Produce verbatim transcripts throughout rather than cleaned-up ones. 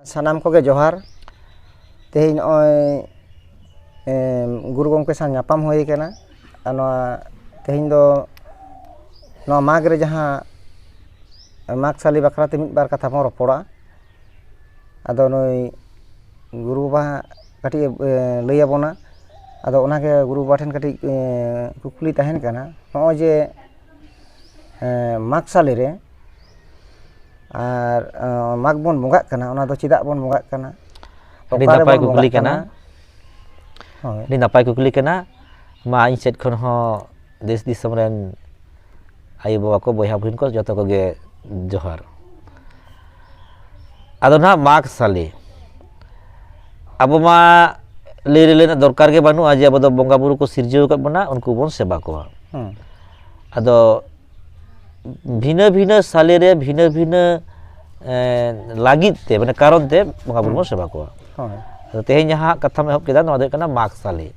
ᱥᱟᱱᱟᱢ ᱠᱚᱜᱮ ᱡᱚᱦᱟᱨ᱾ ᱛᱮᱦᱮᱧ ᱱᱚᱜᱼᱚᱭ, ᱮᱢ, ᱜᱩᱨᱩ ᱜᱚᱢᱠᱮ ᱥᱟᱶ ᱧᱟᱯᱟᱢ ᱦᱩᱭ ᱟᱠᱟᱱᱟ᱾ ᱟᱨ ᱱᱚᱣᱟ ᱛᱮᱦᱮᱧ ᱫᱚ ᱱᱚᱣᱟ ᱢᱟᱜᱽ ᱨᱮ ᱡᱟᱦᱟᱸ ᱢᱟᱜᱽ ᱥᱟᱞᱮ ᱵᱟᱠᱷᱨᱟ ᱛᱮ ᱢᱤᱫ ᱵᱟᱨ ᱠᱟᱛᱷᱟ ᱵᱚᱱ ᱨᱚᱯᱚᱲᱟ᱾ ᱟᱫᱚ ᱱᱩᱭ ᱜᱩᱨᱩ ᱵᱟᱵᱟ ᱦᱟᱸᱜ ᱠᱟᱹᱴᱤᱡ ᱮ, ᱮ, ᱞᱟᱹᱭ ᱟᱵᱚᱱᱟ᱾ ᱟᱫᱚ ᱚᱱᱟᱜᱮ ᱜᱩᱨᱩ ᱵᱟᱵᱟ ᱴᱷᱮᱱ ᱠᱟᱹᱴᱤᱡ, ᱮ, ᱠᱩᱠᱞᱤ ᱛᱟᱦᱮᱱ ᱠᱟᱱᱟ, ᱱᱚᱜᱼᱚᱭ ᱡᱮ, ᱮ, ᱢᱟᱜᱽ ᱥᱟᱞᱮ ᱨᱮ ᱟᱨ, ᱮ, ᱢᱟᱜᱽ ᱵᱚᱱ ᱵᱚᱸᱜᱟᱜ ᱠᱟᱱᱟ, ᱚᱱᱟ ᱫᱚ ᱪᱮᱫᱟᱜ ᱵᱚᱱ ᱵᱚᱸᱜᱟᱜ ᱠᱟᱱᱟ? ᱟᱹᱰᱤ ᱚᱠᱟ ᱱᱟᱯᱟᱭ ᱨᱮᱵᱚᱱ ᱠᱩᱠᱞᱤ ᱵᱚᱸᱜᱟᱜ ᱠᱟᱱᱟ᱾ ᱦᱳᱭ᱾ ᱟᱹᱰᱤ ᱱᱟᱯᱟᱭ ᱠᱩᱠᱞᱤ ᱠᱟᱱᱟ᱾ ᱢᱟ, ᱤᱧ ᱥᱮᱫ ᱠᱷᱚᱱ ᱦᱚᱸ ᱫᱮᱥ ᱫᱤᱥᱚᱢ ᱨᱮᱱ ᱟᱭᱳ ᱵᱟᱵᱟ ᱠᱚ, ᱵᱚᱭᱦᱟ ᱵᱩᱦᱤᱱ ᱠᱚ, ᱡᱚᱛᱚ ᱠᱚᱜᱮ ᱡᱚᱦᱟᱨ᱾ ᱟᱫᱚ ᱱᱟᱦᱟᱜ ᱢᱟᱜᱽ ᱥᱟᱞᱮ, ᱟᱵᱚ ᱢᱟ ᱞᱟᱹᱭ ᱨᱮ ᱞᱟᱹᱭ ᱨᱮᱱᱟᱜ ᱫᱚᱨᱠᱟᱨ ᱜᱮ ᱵᱟᱹᱱᱩᱜᱼᱟ ᱡᱮ ᱟᱵᱚ ᱫᱚ ᱵᱚᱸᱜᱟ ᱵᱩᱨᱩ ᱠᱚ ᱥᱤᱨᱡᱟᱹᱣ ᱟᱠᱟᱫ ᱵᱚᱱᱟ, ᱩᱱᱠᱩ ᱵᱚᱱ ᱥᱮᱵᱟ ᱠᱚᱣᱟ᱾ ᱦᱮᱸ᱾ ᱟᱫᱚ ᱵᱷᱤᱱᱟᱹ ᱵᱷᱤᱱᱟᱹ ᱥᱟᱞᱮ ᱨᱮ ᱵᱷᱤᱱᱟᱹ ᱵᱷᱤᱱᱟᱹ, ᱮ, ᱞᱟᱹᱜᱤᱫ ᱛᱮ, ᱢᱟᱱᱮ ᱠᱟᱨᱚᱱ ᱛᱮ ᱵᱚᱸᱜᱟ ᱵᱩᱨᱩ ᱦᱮᱸ᱾ ᱵᱚᱱ ᱥᱮᱵᱟ ᱠᱚᱣᱟ᱾ ᱦᱳᱭ᱾ ᱟᱫᱚ ᱛᱮᱦᱮᱧ ᱡᱟᱦᱟᱸ ᱠᱟᱛᱷᱟᱢ ᱮᱦᱚᱵ ᱠᱮᱫᱟ, ᱱᱚᱣᱟ ᱫᱚ ᱦᱩᱭᱩᱜ ᱠᱟᱱᱟ ᱢᱟᱜᱽ ᱥᱟᱞᱮ᱾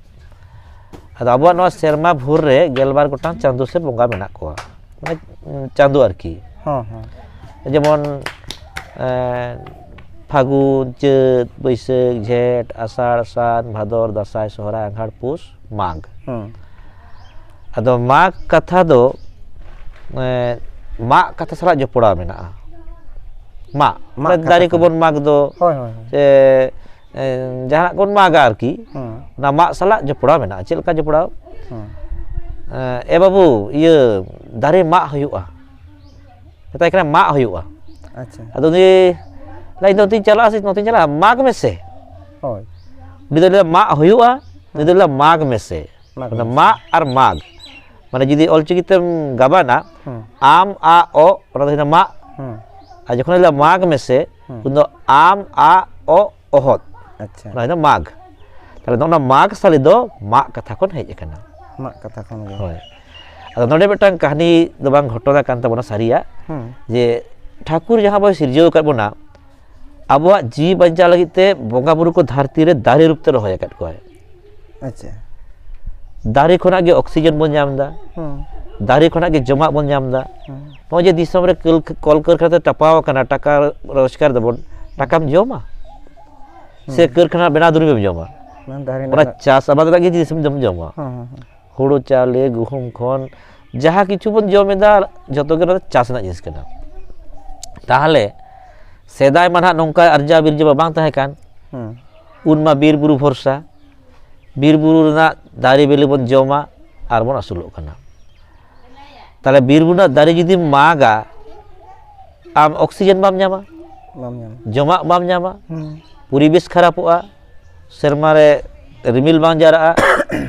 ᱟᱫᱚ ᱟᱵᱚᱣᱟᱜ ᱱᱚᱣᱟ ᱥᱮᱨᱢᱟ ᱵᱷᱳᱨ ᱨᱮ ᱜᱮᱞᱵᱟᱨ ᱜᱚᱴᱟᱝ ᱪᱟᱸᱫᱳ ᱥᱮ ᱵᱚᱸᱜᱟ ᱢᱮᱱᱟᱜ ᱠᱚᱣᱟ, ᱢᱟᱱᱮ, ᱩᱸ, ᱪᱟᱸᱫᱳ ᱟᱨᱠᱤ᱾ ᱦᱚᱸ, ᱦᱚᱸ᱾ ᱡᱮᱢᱚᱱ, ᱮᱸ, ᱯᱷᱟᱹᱜᱩᱱ, ᱪᱟᱹᱛ, ᱵᱟᱹᱭᱥᱟᱹᱠᱷ, ᱡᱷᱮᱸᱴ, ᱟᱥᱟᱲ, ᱥᱟᱱ, ᱵᱷᱟᱫᱚᱨ, ᱫᱟᱸᱥᱟᱭ, ᱥᱚᱦᱨᱟᱭ, ᱟᱸᱜᱷᱟᱲ, ᱯᱩᱥ, ᱢᱟᱜᱽ᱾ ᱦᱩᱸ᱾ ᱟᱫᱚ ᱢᱟᱜᱽ ᱠᱟᱛᱷᱟ ᱫᱚ, ᱮᱸ, ᱢᱟᱜ ᱠᱟᱛᱷᱟ ᱥᱟᱞᱟᱜ ᱡᱚᱯᱲᱟᱣ ᱢᱮᱱᱟᱜᱼᱟ᱾ ᱢᱟᱜ, ᱢᱟᱜ ᱢᱟᱱᱮ ᱠᱟᱛᱷᱟ ᱫᱟᱨᱮ ᱠᱚ᱾ ᱠᱚᱵᱚᱱ ᱢᱟᱜᱽ ᱫᱚ, ᱦᱳᱭ, ᱦᱳᱭ, ᱦᱳᱭ᱾ ᱥᱮ, ᱮᱸ, ᱡᱟᱦᱟᱱᱟᱜ ᱵᱚᱱ ᱢᱟᱜᱟ ᱟᱨᱠᱤ, ᱦᱩᱸ᱾ ᱚᱱᱟ ᱢᱟᱜ ᱥᱟᱞᱟᱜ ᱡᱚᱯᱲᱟᱣ ᱢᱮᱱᱟᱜᱼᱟ᱾ ᱪᱮᱫ ᱞᱮᱠᱟ ᱡᱚᱯᱲᱟᱣ? ᱦᱩᱸ᱾ ᱮᱸ, ᱮ ᱵᱟᱹᱵᱩ, ᱤᱭᱟᱹ, ᱫᱟᱨᱮ ᱢᱟᱜ ᱦᱩᱭᱩᱜᱼᱟ᱾ ᱢᱮᱛᱟᱭ ᱠᱟᱱᱟ, "ᱢᱟᱜ ᱦᱩᱭᱩᱜᱼᱟ᱾" ᱟᱪᱪᱷᱟ᱾ ᱟᱫᱚ ᱩᱱᱤ, "ᱞᱟᱹᱭ, ᱱᱚᱛᱮᱧ ᱪᱟᱞᱟᱜᱼᱟ ᱥᱮ ᱱᱚᱛᱮᱧ ᱪᱟᱞᱟᱜᱼᱟ? ᱢᱟᱜᱽ ᱢᱮᱥᱮ᱾" ᱦᱳᱭ᱾ ᱩᱱᱤ ᱫᱚ ᱞᱟᱹᱭᱫᱟ, "ᱢᱟᱜ ᱦᱩᱭᱩᱜᱼᱟ", ᱩᱱᱤ ᱫᱚ ᱞᱟᱹᱭᱫᱟ, "ᱢᱟᱜᱽ ᱢᱮᱥᱮ᱾" ᱢᱟᱜᱽ ᱢᱟᱱᱮ ᱢᱮᱥᱮ᱾ ᱢᱟᱜ ᱟᱨ ᱢᱟᱜᱽ, ᱢᱟᱱᱮ ᱡᱩᱫᱤ ᱚᱞᱪᱤᱠᱤ ᱛᱮᱢ ᱜᱟᱵᱟᱱᱟ, ᱦᱩᱸ᱾ ᱟᱢ, ᱟ, ᱚ, ᱚᱱᱟ ᱫᱚ ᱦᱩᱭᱱᱟ ᱢᱟᱜ᱾ ᱦᱩᱸ᱾ ᱟᱨ ᱡᱚᱠᱷᱚᱱ ᱞᱟᱹᱭᱫᱟ, "ᱢᱟᱜᱽ ᱢᱮᱥᱮ", ᱦᱩᱸ᱾ ᱩᱱ ᱫᱚ ᱟᱢ, ᱟ, ᱚ, ᱚᱦᱚᱫ᱾ ᱟᱪᱪᱷᱟ᱾ ᱚᱱᱟ ᱦᱩᱭᱱᱟ ᱢᱟᱜᱽ᱾ ᱛᱟᱦᱞᱮ ᱱᱚᱜᱼᱚ ᱱᱟ ᱢᱟᱜᱽ ᱥᱟᱞᱮ ᱫᱚ ᱢᱟᱜ ᱠᱟᱛᱷᱟ ᱠᱷᱚᱱ ᱦᱮᱡ ᱟᱠᱟᱱᱟ᱾ ᱢᱟᱜ ᱠᱟᱛᱷᱟ ᱠᱷᱚᱱ ᱜᱮ᱾ ᱦᱳᱭ᱾ ᱟᱫᱚ ᱱᱚᱰᱮ ᱢᱤᱫᱴᱟᱝ ᱠᱟᱹᱦᱱᱤ ᱫᱚ ᱵᱟᱝ, ᱜᱷᱚᱴᱚᱱᱟ ᱠᱟᱱ ᱛᱟᱵᱚᱱᱟ ᱥᱟᱹᱨᱤᱭᱟᱜ, ᱦᱩᱸ᱾ ᱡᱮ ᱴᱷᱟᱹᱠᱩᱨ ᱡᱟᱦᱟᱸ ᱵᱚᱱ ᱥᱤᱨᱡᱟᱹᱣ ᱟᱠᱟᱫ ᱵᱚᱱᱟ, ᱟᱵᱚᱣᱟᱜ ᱡᱤᱣᱤ ᱵᱟᱧᱪᱟᱣ ᱞᱟᱹᱜᱤᱫ ᱛᱮ ᱵᱚᱸᱜᱟ ᱵᱩᱨᱩ ᱠᱚ ᱫᱷᱟᱹᱨᱛᱤ ᱨᱮ ᱫᱟᱨᱮ ᱨᱩᱯ ᱛᱮ ᱨᱚᱦᱚᱭ ᱟᱠᱟᱫ ᱠᱚᱣᱟᱭ᱾ ᱟᱪᱪᱷᱟ᱾ ᱫᱟᱨᱮ ᱠᱷᱚᱱᱟᱜ ᱜᱮ ᱚᱠᱥᱤᱡᱮᱱ ᱵᱚᱱ ᱧᱟᱢ ᱮᱫᱟ, ᱦᱩᱸ᱾ ᱫᱟᱨᱮ ᱠᱷᱚᱱᱟᱜ ᱜᱮ ᱡᱚᱢᱟᱜ ᱵᱚᱱ ᱧᱟᱢ ᱮᱫᱟ᱾ ᱦᱩᱸ᱾ ᱱᱚᱜᱼᱚᱭ ᱡᱮ ᱫᱤᱥᱚᱢ ᱨᱮ ᱠᱚᱞ-, ᱠᱚᱞᱠᱟᱨᱠᱷᱟᱱᱟ ᱛᱮ ᱴᱟᱯᱟᱣ ᱟᱠᱟᱱᱟ, ᱴᱟᱠᱟ ᱨᱳᱡᱽᱜᱟᱨ ᱫᱟᱵᱚᱱ, ᱴᱟᱠᱟᱢ ᱡᱚᱢᱟ? ᱥᱮ ᱠᱟᱹᱨᱠᱷᱟᱱᱟ ᱵᱮᱱᱟᱣ ᱫᱩᱨᱤᱵᱮᱢ ᱡᱚᱢᱟ? ᱢᱮᱱ ᱫᱟᱨᱮ ᱚᱱᱟ ᱨᱮᱱᱟᱜ ᱪᱟᱥ ᱟᱵᱟᱫ ᱨᱮᱱᱟᱜ ᱜᱮ ᱡᱤᱱᱤᱥ ᱮᱢ ᱡᱚᱢᱟ᱾ ᱦᱮᱸ, ᱦᱮᱸ, ᱦᱮᱸ᱾ ᱦᱩᱲᱩ ᱪᱟᱣᱞᱮ, ᱜᱩᱦᱩᱢ ᱠᱷᱚᱱ ᱡᱟᱦᱟᱸ ᱠᱤᱪᱷᱩ ᱵᱚᱱ ᱡᱚᱢ ᱮᱫᱟ, ᱡᱚᱛᱚ ᱜᱮ ᱱᱚᱣᱟ ᱫᱚ ᱪᱟᱥ ᱨᱮᱱᱟᱜ ᱡᱤᱱᱤᱥ ᱠᱟᱱᱟ᱾ ᱛᱟᱦᱚᱞᱮ ᱥᱮᱫᱟᱭ ᱢᱟ ᱱᱟᱦᱟᱜ ᱱᱚᱝᱠᱟ ᱟᱨᱡᱟᱣ ᱵᱤᱨᱡᱟᱹᱣ ᱢᱟ ᱵᱟᱝ ᱛᱟᱦᱮᱸ ᱠᱟᱱ᱾ ᱦᱮᱸ᱾ ᱩᱱ ᱢᱟ ᱵᱤᱨ ᱵᱩᱨᱩ ᱵᱷᱚᱨᱥᱟ, ᱵᱤᱨ ᱵᱩᱨᱩ ᱨᱮᱱᱟᱜ ᱫᱟᱨᱮ ᱵᱤᱞᱤ ᱵᱚᱱ ᱡᱚᱢᱟ ᱟᱨ ᱵᱚᱱ ᱟᱹᱥᱩᱞᱚᱜ ᱠᱟᱱᱟ᱾ ᱛᱟᱦᱚᱞᱮ ᱵᱤᱨ ᱵᱩᱨᱩ ᱨᱮᱱᱟᱜ ᱫᱟᱨᱮ ᱡᱩᱫᱤᱢ ᱢᱟᱜᱟ, ᱟᱢ ᱚᱠᱥᱤᱡᱮᱱ ᱵᱟᱢ ᱧᱟᱢᱟ, ᱵᱟᱢ ᱧᱟᱢᱟ᱾ ᱡᱚᱢᱟᱜ ᱵᱟᱢ ᱧᱟᱢᱟ, ᱦᱩᱸ᱾ ᱯᱚᱨᱤᱵᱮᱥ ᱠᱷᱟᱨᱟᱯᱚᱜᱼᱟ, ᱥᱮᱨᱢᱟ ᱨᱮ ᱨᱤᱢᱤᱞ ᱵᱟᱝ ᱡᱟᱨᱟᱜᱼᱟ,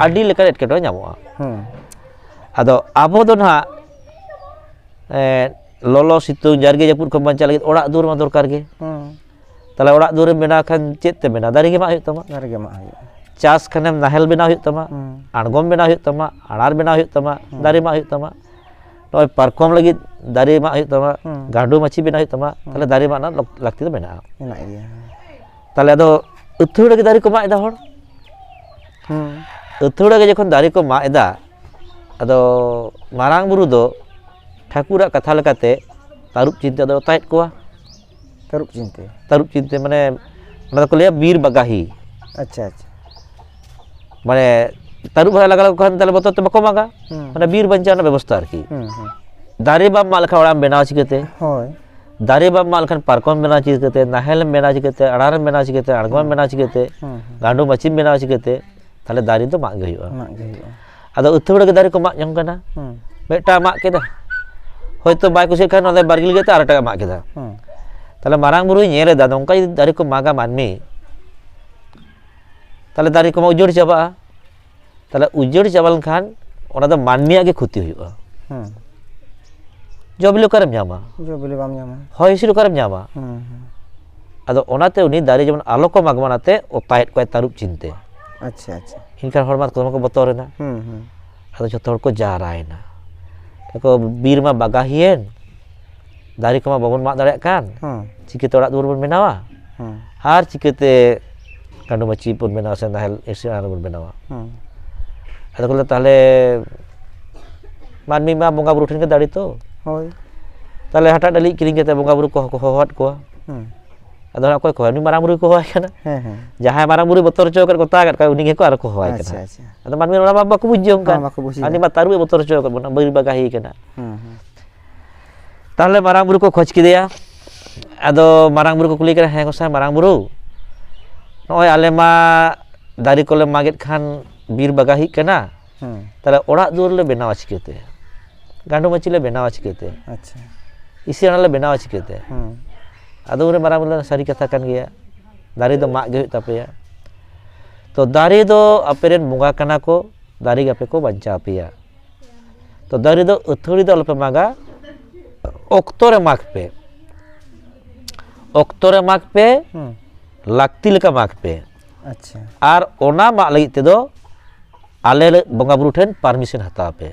ᱟᱹᱰᱤ ᱞᱮᱠᱟᱱ ᱮᱴᱠᱮᱴᱚᱬᱮ ᱧᱟᱢᱚᱜᱼᱟ᱾ ᱦᱩᱸ᱾ ᱟᱫᱚ ᱟᱵᱚ ᱫᱚ ᱱᱟᱦᱟᱜ, ᱮᱸ, ᱞᱚᱞᱚ ᱥᱤᱛᱩᱝ ᱡᱟᱨᱜᱮ ᱡᱟᱹᱯᱩᱫ ᱠᱷᱚᱱ ᱵᱟᱧᱪᱟᱣ ᱞᱟᱹᱜᱤᱫ ᱚᱲᱟᱜ ᱫᱩᱣᱟᱹᱨ ᱢᱟ ᱫᱚᱨᱠᱟᱨ ᱜᱮ᱾ ᱦᱩᱸ᱾ ᱛᱟᱦᱚᱞᱮ ᱚᱲᱟᱜ ᱫᱩᱣᱟᱹᱨᱮᱢ ᱵᱮᱱᱟᱣ ᱠᱷᱟᱱ ᱪᱮᱫ ᱛᱮ ᱵᱮᱱᱟᱣ? ᱫᱟᱨᱮ ᱜᱮ ᱢᱟᱜ ᱦᱩᱭᱩᱜ ᱛᱟᱢᱟ᱾ ᱫᱟᱨᱮ ᱜᱮ ᱢᱟᱜ ᱦᱩᱭᱩᱜᱼᱟ᱾ ᱪᱟᱥ ᱠᱷᱟᱱᱮᱢ ᱱᱟᱦᱮᱞ ᱵᱮᱱᱟᱣ ᱦᱩᱭᱩᱜ ᱛᱟᱢᱟ, ᱦᱩᱸ᱾ ᱟᱬᱜᱚᱢ ᱵᱮᱱᱟᱣ ᱦᱩᱭᱩᱜ ᱛᱟᱢᱟ, ᱟᱲᱟᱨ ᱵᱮᱱᱟᱣ ᱦᱩᱭᱩᱜ ᱛᱟᱢᱟ, ᱦᱩᱸ᱾ ᱫᱟᱨᱮ ᱢᱟᱜ ᱦᱩᱭᱩᱜ ᱛᱟᱢᱟ᱾ ᱱᱚᱜᱼᱚᱭ ᱯᱟᱨᱠᱚᱢ ᱞᱟᱹᱜᱤᱫ ᱫᱟᱨᱮ ᱢᱟᱜ ᱦᱩᱭᱩᱜ ᱛᱟᱢᱟ, ᱦᱩᱸ᱾ ᱜᱟᱸᱰᱳ ᱢᱟᱹᱪᱤ ᱵᱮᱱᱟᱣ ᱦᱩᱭᱩᱜ ᱛᱟᱢᱟ, ᱦᱩᱸ᱾ ᱛᱟᱦᱚᱞᱮ ᱫᱟᱨᱮ ᱢᱟᱜ ᱨᱮᱱᱟᱜ ᱞᱚᱠ-, ᱞᱟᱹᱠᱛᱤ ᱫᱚ ᱢᱮᱱᱟᱜᱼᱟ᱾ ᱢᱮᱱᱟᱜ ᱜᱮᱭᱟ᱾ ᱛᱟᱦᱚᱞᱮ ᱟᱫᱚ ᱟᱹᱛᱷᱟᱹᱲᱟ ᱜᱮ ᱫᱟᱨᱮ ᱠᱚ ᱢᱟᱜ ᱮᱫᱟ ᱦᱚᱲ᱾ ᱦᱩᱸ᱾ ᱟᱹᱛᱷᱟᱹᱲᱟ ᱜᱮ ᱡᱚᱠᱷᱚᱱ ᱫᱟᱨᱮ ᱠᱚ ᱢᱟᱜ ᱮᱫᱟ, ᱟᱫᱚ ᱢᱟᱨᱟᱝ ᱵᱩᱨᱩ ᱫᱚ ᱴᱷᱟᱹᱠᱩᱨᱟᱜ ᱠᱟᱛᱷᱟ ᱞᱮᱠᱟᱛᱮ ᱛᱟᱹᱨᱩᱵ ᱪᱤᱱᱛᱮ ᱫᱚ ᱚᱛᱟᱭᱮᱫ ᱠᱚᱣᱟ᱾ ᱛᱟᱹᱨᱩᱵ ᱪᱤᱱᱛᱮ? ᱛᱟᱹᱨᱩᱵ ᱪᱤᱱᱛᱮ ᱢᱟᱱᱮ ᱚᱱᱟ ᱫᱚᱠᱚ ᱞᱟᱹᱭᱟ ᱵᱤᱨ ᱵᱟᱜᱟᱦᱤ᱾ ᱟᱪᱪᱷᱟ, ᱟᱪᱪᱷᱟ᱾ ᱢᱟᱱᱮ ᱛᱟᱹᱨᱩᱵ ᱦᱟᱨᱟ ᱞᱟᱜᱟ ᱞᱮᱠᱚ ᱠᱷᱟᱱ ᱛᱟᱦᱞᱮ ᱵᱚᱛᱚᱨ ᱛᱮ ᱵᱟᱠᱚ ᱢᱟᱜᱟ᱾ ᱦᱩᱸ᱾ ᱢᱟᱱᱮ ᱵᱤᱨ ᱵᱟᱧᱪᱟᱣ ᱨᱮᱱᱟᱜ ᱵᱮᱵᱚᱥᱛᱷᱟ ᱟᱨᱠᱤ᱾ ᱦᱩᱸ, ᱦᱩᱸ᱾ ᱫᱟᱨᱮ ᱵᱟᱢ ᱢᱟᱜ ᱞᱮᱠᱷᱟᱱ ᱚᱲᱟᱜ ᱮᱢ ᱵᱮᱱᱟᱣᱟ ᱪᱤᱠᱟᱹᱛᱮ? ᱦᱳᱭ᱾ ᱫᱟᱨᱮ ᱵᱟᱢ ᱢᱟᱜ ᱞᱮᱠᱷᱟᱱ ᱯᱟᱨᱠᱚᱢ ᱵᱮᱱᱟᱣ ᱪᱤᱠᱟᱹᱛᱮ, ᱱᱟᱦᱮᱞ ᱮᱢ ᱵᱮᱱᱟᱣ ᱪᱤᱠᱟᱹᱛᱮ, ᱟᱲᱟᱨ ᱮᱢ ᱵᱮᱱᱟᱣ ᱪᱤᱠᱟᱹᱛᱮ, ᱟᱬᱜᱚᱢ ᱮᱢ ᱦᱩᱸ᱾ ᱵᱮᱱᱟᱣ ᱪᱤᱠᱟᱹᱛᱮ, ᱦᱩᱸ, ᱦᱩᱸ᱾ ᱜᱟᱸᱰᱳ ᱢᱟᱹᱪᱤᱢ ᱵᱮᱱᱟᱣ ᱪᱤᱠᱟᱹᱛᱮ? ᱛᱟᱦᱞᱮ ᱫᱟᱨᱮ ᱫᱚ ᱢᱟᱜ ᱜᱮ ᱦᱩᱭᱩᱜᱼᱟ᱾ ᱢᱟᱜ ᱜᱮ ᱦᱩᱭᱩᱜᱼᱟ᱾ ᱟᱫᱚ ᱟᱹᱛᱷᱟᱹᱣᱲᱤ ᱜᱮ ᱫᱟᱨᱮ ᱠᱚ ᱢᱟᱜ ᱡᱚᱝ ᱠᱟᱱᱟ᱾ ᱦᱩᱸ᱾ ᱢᱤᱫᱴᱟᱝ ᱢᱟᱜ ᱠᱮᱫᱟ, ᱦᱚᱭᱛᱳ ᱵᱟᱭ ᱠᱩᱥᱤᱭᱟᱜ ᱠᱷᱟᱱ ᱚᱸᱰᱮ ᱵᱟᱨᱜᱤᱞ ᱠᱟᱛᱮ ᱟᱨ ᱮᱴᱟᱜᱟᱜ ᱢᱟᱜ ᱠᱮᱫᱟ᱾ ᱦᱩᱸ᱾ ᱛᱟᱦᱞᱮ ᱢᱟᱨᱟᱝ ᱵᱩᱨᱩᱭ ᱧᱮᱞ ᱮᱫᱟ, ᱱᱚᱝᱠᱟ ᱡᱩᱫᱤ ᱫᱟᱨᱮ ᱠᱚ ᱢᱟᱜᱟ ᱢᱟᱹᱱᱢᱤ, ᱛᱟᱦᱞᱮ ᱫᱟᱨᱮ ᱠᱚᱢᱟ ᱩᱡᱟᱹᱲ ᱪᱟᱵᱟᱜᱼᱟ᱾ ᱛᱟᱦᱞᱮ ᱩᱡᱟᱹᱲ ᱪᱟᱵᱟ ᱞᱮᱱᱠᱷᱟᱱ ᱚᱱᱟ ᱫᱚ ᱢᱟᱹᱱᱢᱤᱭᱟᱜ ᱜᱮ ᱠᱷᱚᱛᱤ ᱦᱩᱭᱩᱜᱼᱟ᱾ ᱦᱩᱸ᱾ ᱡᱚ ᱵᱤᱞᱤ ᱚᱠᱟᱨᱮᱢ ᱧᱟᱢᱟ? ᱡᱚ ᱵᱤᱞᱤ ᱵᱟᱢ ᱧᱟᱢᱟ᱾ ᱦᱚᱭ ᱦᱤᱸᱥᱤᱫ ᱚᱠᱟᱨᱮᱢ ᱧᱟᱢᱟ? ᱦᱩᱸ, ᱦᱩᱸ᱾ ᱟᱫᱚ ᱚᱱᱟᱛᱮ ᱩᱱᱤ ᱫᱟᱨᱮ ᱡᱮᱢᱚᱱ ᱟᱞᱚ ᱠᱚ ᱢᱟᱜᱽ ᱢᱟ, ᱚᱱᱟᱛᱮ ᱚᱛᱟᱭᱮᱫ ᱠᱚᱣᱟᱭ ᱛᱟᱹᱨᱩᱵ ᱪᱤᱱᱛᱮ᱾ ᱟᱪᱪᱷᱟ, ᱟᱪᱪᱷᱟ᱾ ᱮᱱᱠᱷᱟᱱ ᱦᱚᱲ ᱢᱟ ᱫᱚᱢᱮ ᱠᱚ ᱵᱚᱛᱚᱨᱮᱱᱟ᱾ ᱦᱩᱸ, ᱦᱩᱸ᱾ ᱟᱫᱚ ᱡᱷᱚᱛᱚ ᱦᱚᱲ ᱠᱚ ᱡᱟᱣᱨᱟᱭᱮᱱᱟ᱾ ᱠᱚ, "ᱵᱤᱨ ᱢᱟ ᱵᱟᱜᱟᱦᱤᱭᱮᱱ, ᱫᱟᱨᱮ ᱠᱚᱢᱟ ᱵᱟᱵᱚᱱ ᱢᱟᱜ ᱫᱟᱲᱮᱭᱟᱜ ᱠᱟᱱ, ᱦᱩᱸ᱾ ᱪᱤᱠᱟᱹᱛᱮ ᱚᱲᱟᱜ ᱫᱩᱣᱟᱹᱨ ᱵᱚᱱ ᱵᱮᱱᱟᱣᱟ? ᱦᱩᱸ᱾ ᱟᱨ ᱪᱤᱠᱟᱹᱛᱮ ᱜᱟᱸᱰᱳ ᱢᱟᱹᱪᱤ ᱵᱚᱱ ᱵᱮᱱᱟᱣᱟ ᱥᱮ ᱱᱟᱦᱮᱞ ᱤᱥᱤᱱ ᱟᱨᱟᱬ ᱵᱚᱱ ᱵᱮᱱᱟᱣᱟ?" ᱦᱩᱸ᱾ ᱟᱫᱚ ᱠᱚ ᱞᱟᱹᱭᱟ, "ᱛᱟᱦᱞᱮ ᱢᱟᱹᱱᱢᱤ ᱢᱟ ᱵᱚᱸᱜᱟ ᱵᱩᱨᱩ ᱴᱷᱮᱱ ᱜᱮ ᱫᱟᱲᱮ ᱛᱚ᱾ ᱦᱳᱭ᱾ ᱛᱟᱦᱞᱮ ᱦᱟᱴᱟᱜ ᱰᱟᱹᱞᱤᱡ ᱠᱤᱨᱤᱧ ᱠᱟᱛᱮ ᱵᱚᱸᱜᱟ ᱵᱩᱨᱩ ᱠᱚ ᱦᱚᱦᱚ-, ᱦᱚᱦᱚᱣᱟᱫ ᱠᱚᱣᱟ᱾ ᱦᱩᱸ᱾ ᱟᱫᱚ ᱚᱠᱚᱭ ᱠᱚ ᱦᱚᱦᱚᱣᱟᱭ? ᱩᱱᱤ ᱢᱟᱨᱟᱝ ᱵᱩᱨᱩ ᱠᱚ ᱦᱚᱦᱚᱣᱟᱭ ᱠᱟᱱᱟ᱾ ᱦᱮᱸ, ᱦᱮᱸ᱾ ᱡᱟᱦᱟᱸᱭ ᱢᱟᱨᱟᱝ ᱵᱩᱨᱩᱭ ᱵᱚᱛᱚᱨ ᱦᱚᱪᱚ ᱟᱠᱟᱫ, ᱜᱚᱛᱟ ᱟᱠᱟᱫ ᱠᱚᱣᱟ, ᱩᱱᱤ ᱜᱮᱠᱚ ᱟᱨᱚ ᱠᱚ ᱦᱚᱦᱚᱣᱟᱭ ᱟᱪᱪᱷᱟ, ᱠᱟᱱᱟ᱾ ᱟᱪᱪᱷᱟ᱾ ᱟᱫᱚ ᱢᱟᱹᱱᱢᱤ ᱚᱱᱟ ᱢᱟ ᱵᱟᱠᱚ ᱵᱩᱡᱽ ᱡᱚᱝ ᱠᱟᱱ᱾ ᱦᱮᱸ, ᱵᱟᱠᱚ ᱵᱩᱡᱽ ᱩᱱᱤ ᱡᱚᱝ᱾ ᱢᱟ ᱛᱟᱹᱨᱩᱵ ᱮ ᱵᱚᱛᱚᱨ ᱦᱚᱪᱚ ᱟᱠᱟᱫ ᱵᱚᱱᱟ, ᱵᱤᱨ ᱵᱟᱜᱟ ᱦᱩᱭ ᱠᱟᱱᱟ᱾ ᱦᱮᱸ, ᱦᱮᱸ᱾ ᱛᱟᱦᱚᱞᱮ ᱢᱟᱨᱟᱝ ᱵᱩᱨᱩ ᱠᱚ ᱠᱷᱚᱡᱽ ᱠᱮᱫᱮᱭᱟ᱾ ᱟᱫᱚ ᱢᱟᱨᱟᱝ ᱵᱩᱨᱩ ᱠᱚ ᱠᱩᱞᱤ ᱠᱟᱱᱟ, "ᱦᱮᱸ ᱜᱚᱸᱥᱟᱭ ᱢᱟᱨᱟᱝ ᱵᱩᱨᱩ, ᱱᱚᱜᱼᱚᱭ ᱟᱞᱮ ᱢᱟ ᱫᱟᱨᱮ ᱠᱚᱞᱮ ᱢᱟᱜᱮᱫ ᱠᱷᱟᱱ ᱵᱤᱨ ᱵᱟᱜᱟ ᱦᱩᱭᱩᱜ ᱠᱟᱱᱟ, ᱦᱮᱸ᱾ ᱛᱟᱦᱚᱞᱮ ᱚᱲᱟᱜ ᱫᱩᱣᱟᱹᱨ ᱞᱮ ᱵᱮᱱᱟᱣᱟ ᱪᱤᱠᱟᱹᱛᱮ? ᱜᱟᱸᱰᱚ ᱢᱟᱹᱪᱤ ᱞᱮ ᱵᱮᱱᱟᱣᱟ ᱪᱤᱠᱟᱹᱛᱮ? ᱟᱪᱪᱷᱟ᱾ ᱤᱥᱤᱱ ᱟᱲᱟᱜ ᱞᱮ ᱵᱮᱱᱟᱣᱟ ᱪᱤᱠᱟᱹᱛᱮ?" ᱦᱮᱸ᱾ ᱟᱫᱚ ᱩᱱᱨᱮ ᱢᱟᱨᱟᱝ ᱵᱩᱨᱩ ᱞᱟᱹᱭ, "ᱥᱟᱹᱨᱤ ᱠᱟᱛᱷᱟ ᱠᱟᱱ ᱜᱮᱭᱟ, ᱫᱟᱨᱮ ᱫᱚ ᱢᱟᱜ ᱜᱮ ᱦᱩᱭᱩᱜ ᱛᱟᱯᱮᱭᱟ᱾ ᱛᱚ ᱫᱟᱨᱮ ᱫᱚ ᱟᱯᱮᱨᱮᱱ ᱵᱚᱸᱜᱟ ᱠᱟᱱᱟ ᱠᱚ, ᱫᱟᱨᱮ ᱜᱮ ᱟᱯᱮ ᱠᱚ ᱵᱟᱧᱪᱟᱣ ᱯᱮᱭᱟ᱾ ᱛᱚ ᱫᱟᱨᱮ ᱫᱚ ᱟᱹᱛᱷᱟᱹᱲᱤ ᱫᱚ ᱟᱞᱚᱯᱮ ᱢᱟᱜᱟ, ᱚᱠᱛᱚ ᱨᱮ ᱢᱟᱜᱽ ᱯᱮ, ᱚᱠᱛᱚ ᱨᱮ ᱢᱟᱜᱽ ᱯᱮ, ᱦᱩᱸ᱾ ᱞᱟᱹᱠᱛᱤ ᱞᱮᱠᱟ ᱢᱟᱜᱽ ᱯᱮ᱾ ᱟᱪᱪᱷᱟ᱾ ᱟᱨ ᱚᱱᱟ ᱢᱟᱜ ᱞᱟᱹᱜᱤᱫ ᱛᱮᱫᱚ ᱟᱞᱮ ᱞᱮ ᱵᱚᱸᱜᱟ ᱵᱩᱨᱩ ᱴᱷᱮᱱ permission ᱦᱟᱛᱟᱣ ᱯᱮ᱾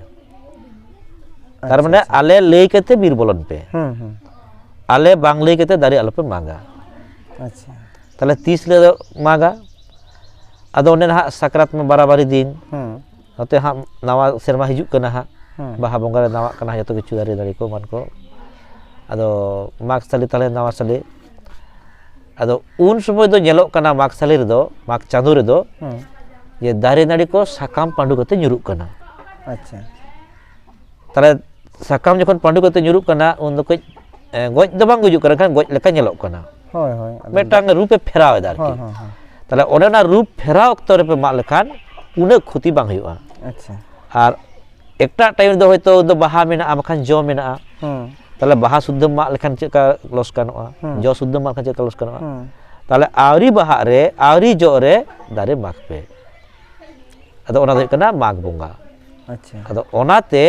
ᱛᱟᱨ ᱟᱪᱪᱷᱟ, ᱢᱟᱱᱮ ᱟᱪᱪᱷᱟ᱾ ᱟᱞᱮ ᱞᱟᱹᱭ ᱠᱟᱛᱮ ᱵᱤᱨ ᱵᱚᱞᱚᱱ ᱯᱮ᱾ ᱦᱩᱸ, ᱦᱩᱸ᱾ ᱟᱞᱮ ᱵᱟᱝ ᱞᱟᱹᱭ ᱠᱟᱛᱮ ᱫᱟᱨᱮ ᱟᱞᱚᱯᱮ ᱢᱟᱜᱟ᱾ ᱟᱪᱪᱷᱟ᱾ ᱛᱟᱦᱞᱮ ᱛᱤᱥ ᱞᱮ ᱢᱟᱜᱟ? ᱟᱫᱚ ᱚᱱᱮ ᱱᱟᱦᱟᱜ ᱥᱟᱠᱨᱟᱛ ᱢᱟ ᱵᱟᱨᱟᱵᱟᱨᱤ ᱫᱤᱱ᱾ ᱦᱩᱸ᱾ ᱱᱚᱛᱮ ᱦᱟᱸᱜ ᱱᱟᱣᱟ ᱥᱮᱨᱢᱟ ᱦᱤᱡᱩᱜ ᱠᱟᱱᱟ ᱦᱟᱸᱜ᱾ ᱦᱩᱸ᱾ ᱵᱟᱦᱟ ᱵᱚᱸᱜᱟ ᱨᱮ ᱱᱟᱣᱟᱜ ᱠᱟᱱᱟ ᱡᱚᱛᱚ ᱠᱤᱪᱷᱩ ᱫᱟᱨᱮ ᱱᱟᱹᱲᱤ ᱠᱚ ᱮᱢᱟᱱ ᱠᱚ᱾ ᱟᱫᱚ ᱢᱟᱜᱽ ᱥᱟᱞᱮ ᱛᱟᱦᱞᱮ ᱱᱟᱣᱟ ᱥᱟᱞᱮ᱾ ᱟᱫᱚ ᱩᱱ ᱥᱚᱢᱚᱭ ᱫᱚ ᱧᱮᱞᱚᱜ ᱠᱟᱱᱟ ᱢᱟᱜᱽ ᱥᱟᱞᱮ ᱨᱮᱫᱚ, ᱢᱟᱜᱽ ᱪᱟᱸᱫᱳ ᱨᱮᱫᱚ ᱦᱩᱸ᱾ ᱡᱮ ᱫᱟᱨᱮ ᱱᱟᱹᱲᱤ ᱠᱚ ᱥᱟᱠᱟᱢ ᱯᱟᱺᱰᱩ ᱠᱟᱛᱮ ᱧᱩᱨᱩᱜ ᱠᱟᱱᱟ᱾ ᱟᱪᱪᱷᱟ᱾ ᱛᱟᱦᱞᱮ ᱥᱟᱠᱟᱢ ᱡᱚᱠᱷᱚᱱ ᱯᱟᱺᱰᱩ ᱠᱟᱛᱮ ᱧᱩᱨᱩᱜ ᱠᱟᱱᱟ, ᱩᱱ ᱫᱚ ᱠᱟᱹᱡ, ᱮ, ᱜᱚᱡ ᱫᱚ ᱵᱟᱝ ᱜᱩᱡᱩᱜ ᱠᱟᱱᱟ, ᱮᱱᱠᱷᱟᱱ ᱜᱚᱡ ᱞᱮᱠᱟ ᱧᱮᱞᱚᱜ ᱠᱟᱱᱟ᱾ ᱦᱳᱭ, ᱦᱳᱭ᱾ ᱟᱫᱚ ᱢᱤᱫᱴᱟᱝ ᱨᱩᱯᱮ ᱯᱷᱮᱨᱟᱣ ᱮᱫᱟ ᱟᱨᱠᱤ᱾ ᱦᱳᱭ, ᱦᱳᱭ, ᱦᱳᱭ᱾ ᱛᱟᱦᱞᱮ ᱚᱱᱮ ᱚᱱᱟ ᱨᱩᱯ ᱯᱷᱮᱨᱟᱣ ᱚᱠᱛᱚ ᱨᱮᱯᱮ ᱢᱟᱜ ᱞᱮᱠᱷᱟᱱ ᱩᱱᱟᱹᱜ ᱠᱷᱚᱛᱤ ᱵᱟᱝ ᱦᱩᱭᱩᱜᱼᱟ᱾ ᱟᱪᱪᱷᱟ᱾ ᱟᱨ ᱮᱴᱟᱜ time ᱨᱮᱫᱚ ᱦᱚᱭᱛᱳ ᱩᱱᱫᱚ ᱵᱟᱦᱟ ᱢᱮᱱᱟᱜᱼᱟ, ᱵᱟᱠᱷᱟᱱ ᱡᱚ ᱢᱮᱱᱟᱜᱼᱟ᱾ ᱦᱩᱸ᱾ ᱛᱟᱦᱞᱮ ᱵᱟᱦᱟ ᱥᱩᱫᱽᱫᱷᱟᱹᱢ ᱢᱟᱜ ᱞᱮᱠᱷᱟᱱ ᱪᱮᱫ ᱞᱮᱠᱟ ᱞᱚᱥᱠᱟᱱᱚᱜᱼᱟ? ᱦᱩᱸ᱾ ᱡᱚ ᱥᱩᱫᱽᱫᱷᱟᱹᱢ ᱢᱟᱜ ᱞᱮᱠᱷᱟᱱ ᱪᱮᱫ ᱞᱮᱠᱟ ᱞᱚᱥᱠᱟᱱᱚᱜᱼᱟ? ᱦᱩᱸ᱾ ᱛᱟᱦᱞᱮ ᱟᱹᱣᱨᱤ ᱵᱟᱦᱟᱜ ᱨᱮ, ᱟᱹᱣᱨᱤ ᱡᱚᱜ ᱨᱮ ᱫᱟᱨᱮ ᱢᱟᱜᱽ ᱯᱮ᱾ ᱟᱫᱚ ᱚᱱᱟ ᱫᱚ ᱦᱩᱭᱩᱜ ᱠᱟᱱᱟ ᱢᱟᱜᱽ ᱵᱚᱸᱜᱟ᱾ ᱟᱪᱪᱷᱟ᱾ ᱟᱫᱚ ᱚᱱᱟᱛᱮ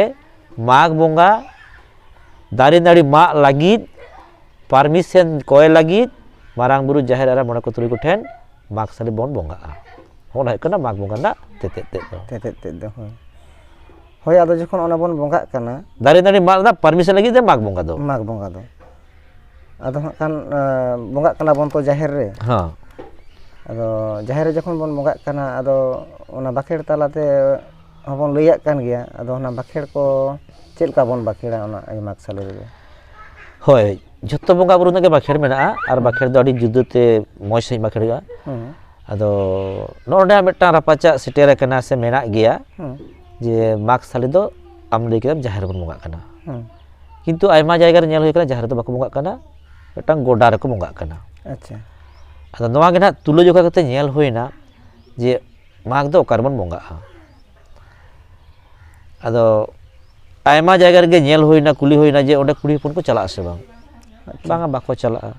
ᱢᱟᱜᱽ ᱵᱚᱸᱜᱟ ᱫᱟᱨᱮ ᱱᱟᱹᱲᱤ ᱢᱟᱜ ᱞᱟᱹᱜᱤᱫ permission ᱠᱚᱭ ᱞᱟᱹᱜᱤᱫ ᱢᱟᱨᱟᱝ ᱵᱩᱨᱩ, ᱡᱟᱦᱮᱨ ᱟᱭᱳ, ᱢᱚᱬᱮ ᱠᱚ ᱛᱩᱨᱩᱭ ᱠᱚᱴᱷᱮᱱ ᱢᱟᱜᱽ ᱥᱟᱞᱮ ᱵᱚᱱ ᱵᱚᱸᱜᱟᱜᱼᱟ᱾ ᱚᱱᱟ ᱦᱩᱭᱩᱜ ᱠᱟᱱᱟ ᱢᱟᱜᱽ ᱵᱚᱸᱜᱟ ᱨᱮᱱᱟᱜ ᱛᱮᱛᱮᱫ ᱛᱮᱫ ᱫᱚ᱾ ᱛᱮᱛᱮᱫ ᱛᱮᱫ ᱫᱚ, ᱦᱳᱭ᱾ ᱦᱳᱭ, ᱟᱫᱚ ᱡᱚᱠᱷᱚᱱ ᱚᱱᱟ ᱵᱚᱱ ᱵᱚᱸᱜᱟᱜ ᱠᱟᱱᱟ, ᱫᱟᱨᱮ ᱱᱟᱹᱲᱤ ᱢᱟᱜ ᱨᱮᱱᱟᱜ permission ᱞᱟᱹᱜᱤᱫ ᱛᱮ ᱢᱟᱜᱽ ᱵᱚᱸᱜᱟ ᱫᱚ᱾ ᱢᱟᱜᱽ ᱵᱚᱸᱜᱟ ᱫᱚ᱾ ᱟᱫᱚ ᱦᱟᱸᱜ ᱠᱷᱟᱱ, ᱮᱸ, ᱵᱚᱸᱜᱟᱜ ᱠᱟᱱᱟ ᱵᱚᱱ ᱛᱚ ᱡᱟᱦᱮᱨ ᱨᱮ᱾ ᱦᱚᱸ᱾ ᱟᱫᱚ ᱡᱟᱦᱮᱨ ᱨᱮ ᱡᱚᱠᱷᱚᱱ ᱵᱚᱱ ᱵᱚᱸᱜᱟᱜ ᱠᱟᱱᱟ, ᱟᱫᱚ ᱚᱱᱟ ᱵᱟᱸᱠᱷᱮᱲ ᱛᱟᱞᱟᱛᱮ ᱦᱚᱸᱵᱚᱱ ᱞᱟᱹᱭᱟᱜ ᱠᱟᱱ ᱜᱮᱭᱟ᱾ ᱟᱫᱚ ᱚᱱᱟ ᱵᱟᱸᱠᱷᱮᱲ ᱠᱚ ᱪᱮᱫ ᱞᱮᱠᱟ ᱵᱚᱱ ᱵᱟᱸᱠᱷᱮᱲᱟ ᱚᱱᱟ ᱢᱟᱜᱽ ᱥᱟᱞᱮ ᱨᱮᱫᱚ? ᱦᱳᱭ, ᱡᱷᱚᱛᱚ ᱵᱚᱸᱜᱟ ᱵᱩᱨᱩ ᱨᱮᱱᱟᱜ ᱜᱮ ᱵᱟᱠᱷᱮᱲ ᱢᱮᱱᱟᱜᱼᱟ, ᱟᱨ ᱵᱟᱠᱷᱮᱲ ᱫᱚ ᱟᱹᱰᱤ ᱡᱩᱫᱟᱹᱛᱮ ᱢᱚᱡᱽ ᱥᱟᱺᱦᱤᱡ ᱵᱟᱠᱷᱮᱲ ᱦᱩᱭᱩᱜᱼᱟ᱾ ᱦᱮᱸ᱾ ᱟᱫᱚ ᱱᱚᱜᱼᱚ ᱱᱚᱰᱮ ᱢᱤᱫᱴᱟᱝ ᱨᱟᱯᱟᱪᱟᱜ ᱥᱮᱴᱮᱨ ᱟᱠᱟᱱᱟ ᱥᱮ ᱢᱮᱱᱟᱜ ᱜᱮᱭᱟ, ᱦᱮᱸ᱾ ᱡᱮ ᱢᱟᱜᱽ ᱥᱟᱞᱮ ᱫᱚ ᱟᱢ ᱞᱟᱹᱭ ᱠᱮᱫᱟᱢ ᱡᱟᱦᱮᱨ ᱨᱮᱵᱚᱱ ᱵᱚᱸᱜᱟᱜ ᱠᱟᱱᱟ, ᱦᱮᱸ᱾ ᱠᱤᱱᱛᱩ ᱟᱭᱢᱟ ᱡᱟᱭᱜᱟ ᱨᱮ ᱧᱮᱞ ᱦᱩᱭ ᱠᱟᱱᱟ ᱡᱟᱦᱮᱨ ᱨᱮᱫᱚ ᱵᱟᱠᱚ ᱵᱚᱸᱜᱟᱜ ᱠᱟᱱᱟ, ᱢᱤᱫᱴᱟᱝ ᱜᱚᱰᱟ ᱨᱮᱠᱚ ᱵᱚᱸᱜᱟᱜ ᱠᱟᱱᱟ᱾ ᱟᱪᱪᱷᱟ᱾ ᱟᱫᱚ ᱱᱚᱣᱟ ᱜᱮ ᱱᱟᱦᱟᱜ ᱛᱩᱞᱟᱹᱡᱚᱠᱷᱟ ᱠᱟᱛᱮ ᱧᱮᱞ ᱦᱩᱭᱱᱟ ᱡᱮ ᱢᱟᱜᱽ ᱫᱚ ᱚᱠᱟ ᱨᱮᱵᱚᱱ ᱵᱚᱸᱜᱟᱜᱼᱟ᱾ ᱟᱫᱚ ᱟᱭᱢᱟ ᱡᱟᱭᱜᱟ ᱨᱮᱜᱮ ᱧᱮᱞ ᱦᱩᱭᱱᱟ, ᱠᱩᱞᱤ ᱦᱩᱭᱱᱟ ᱡᱮ ᱚᱸᱰᱮ ᱠᱩᱲᱤ ᱦᱚᱯᱚᱱ ᱠᱚ ᱪᱟᱞᱟᱜᱼᱟ ᱥᱮ ᱵᱟᱝ? ᱟᱪᱪᱷᱟ᱾ ᱵᱟᱝᱟ, ᱵᱟᱠᱚ ᱪᱟᱞᱟᱜᱼᱟ᱾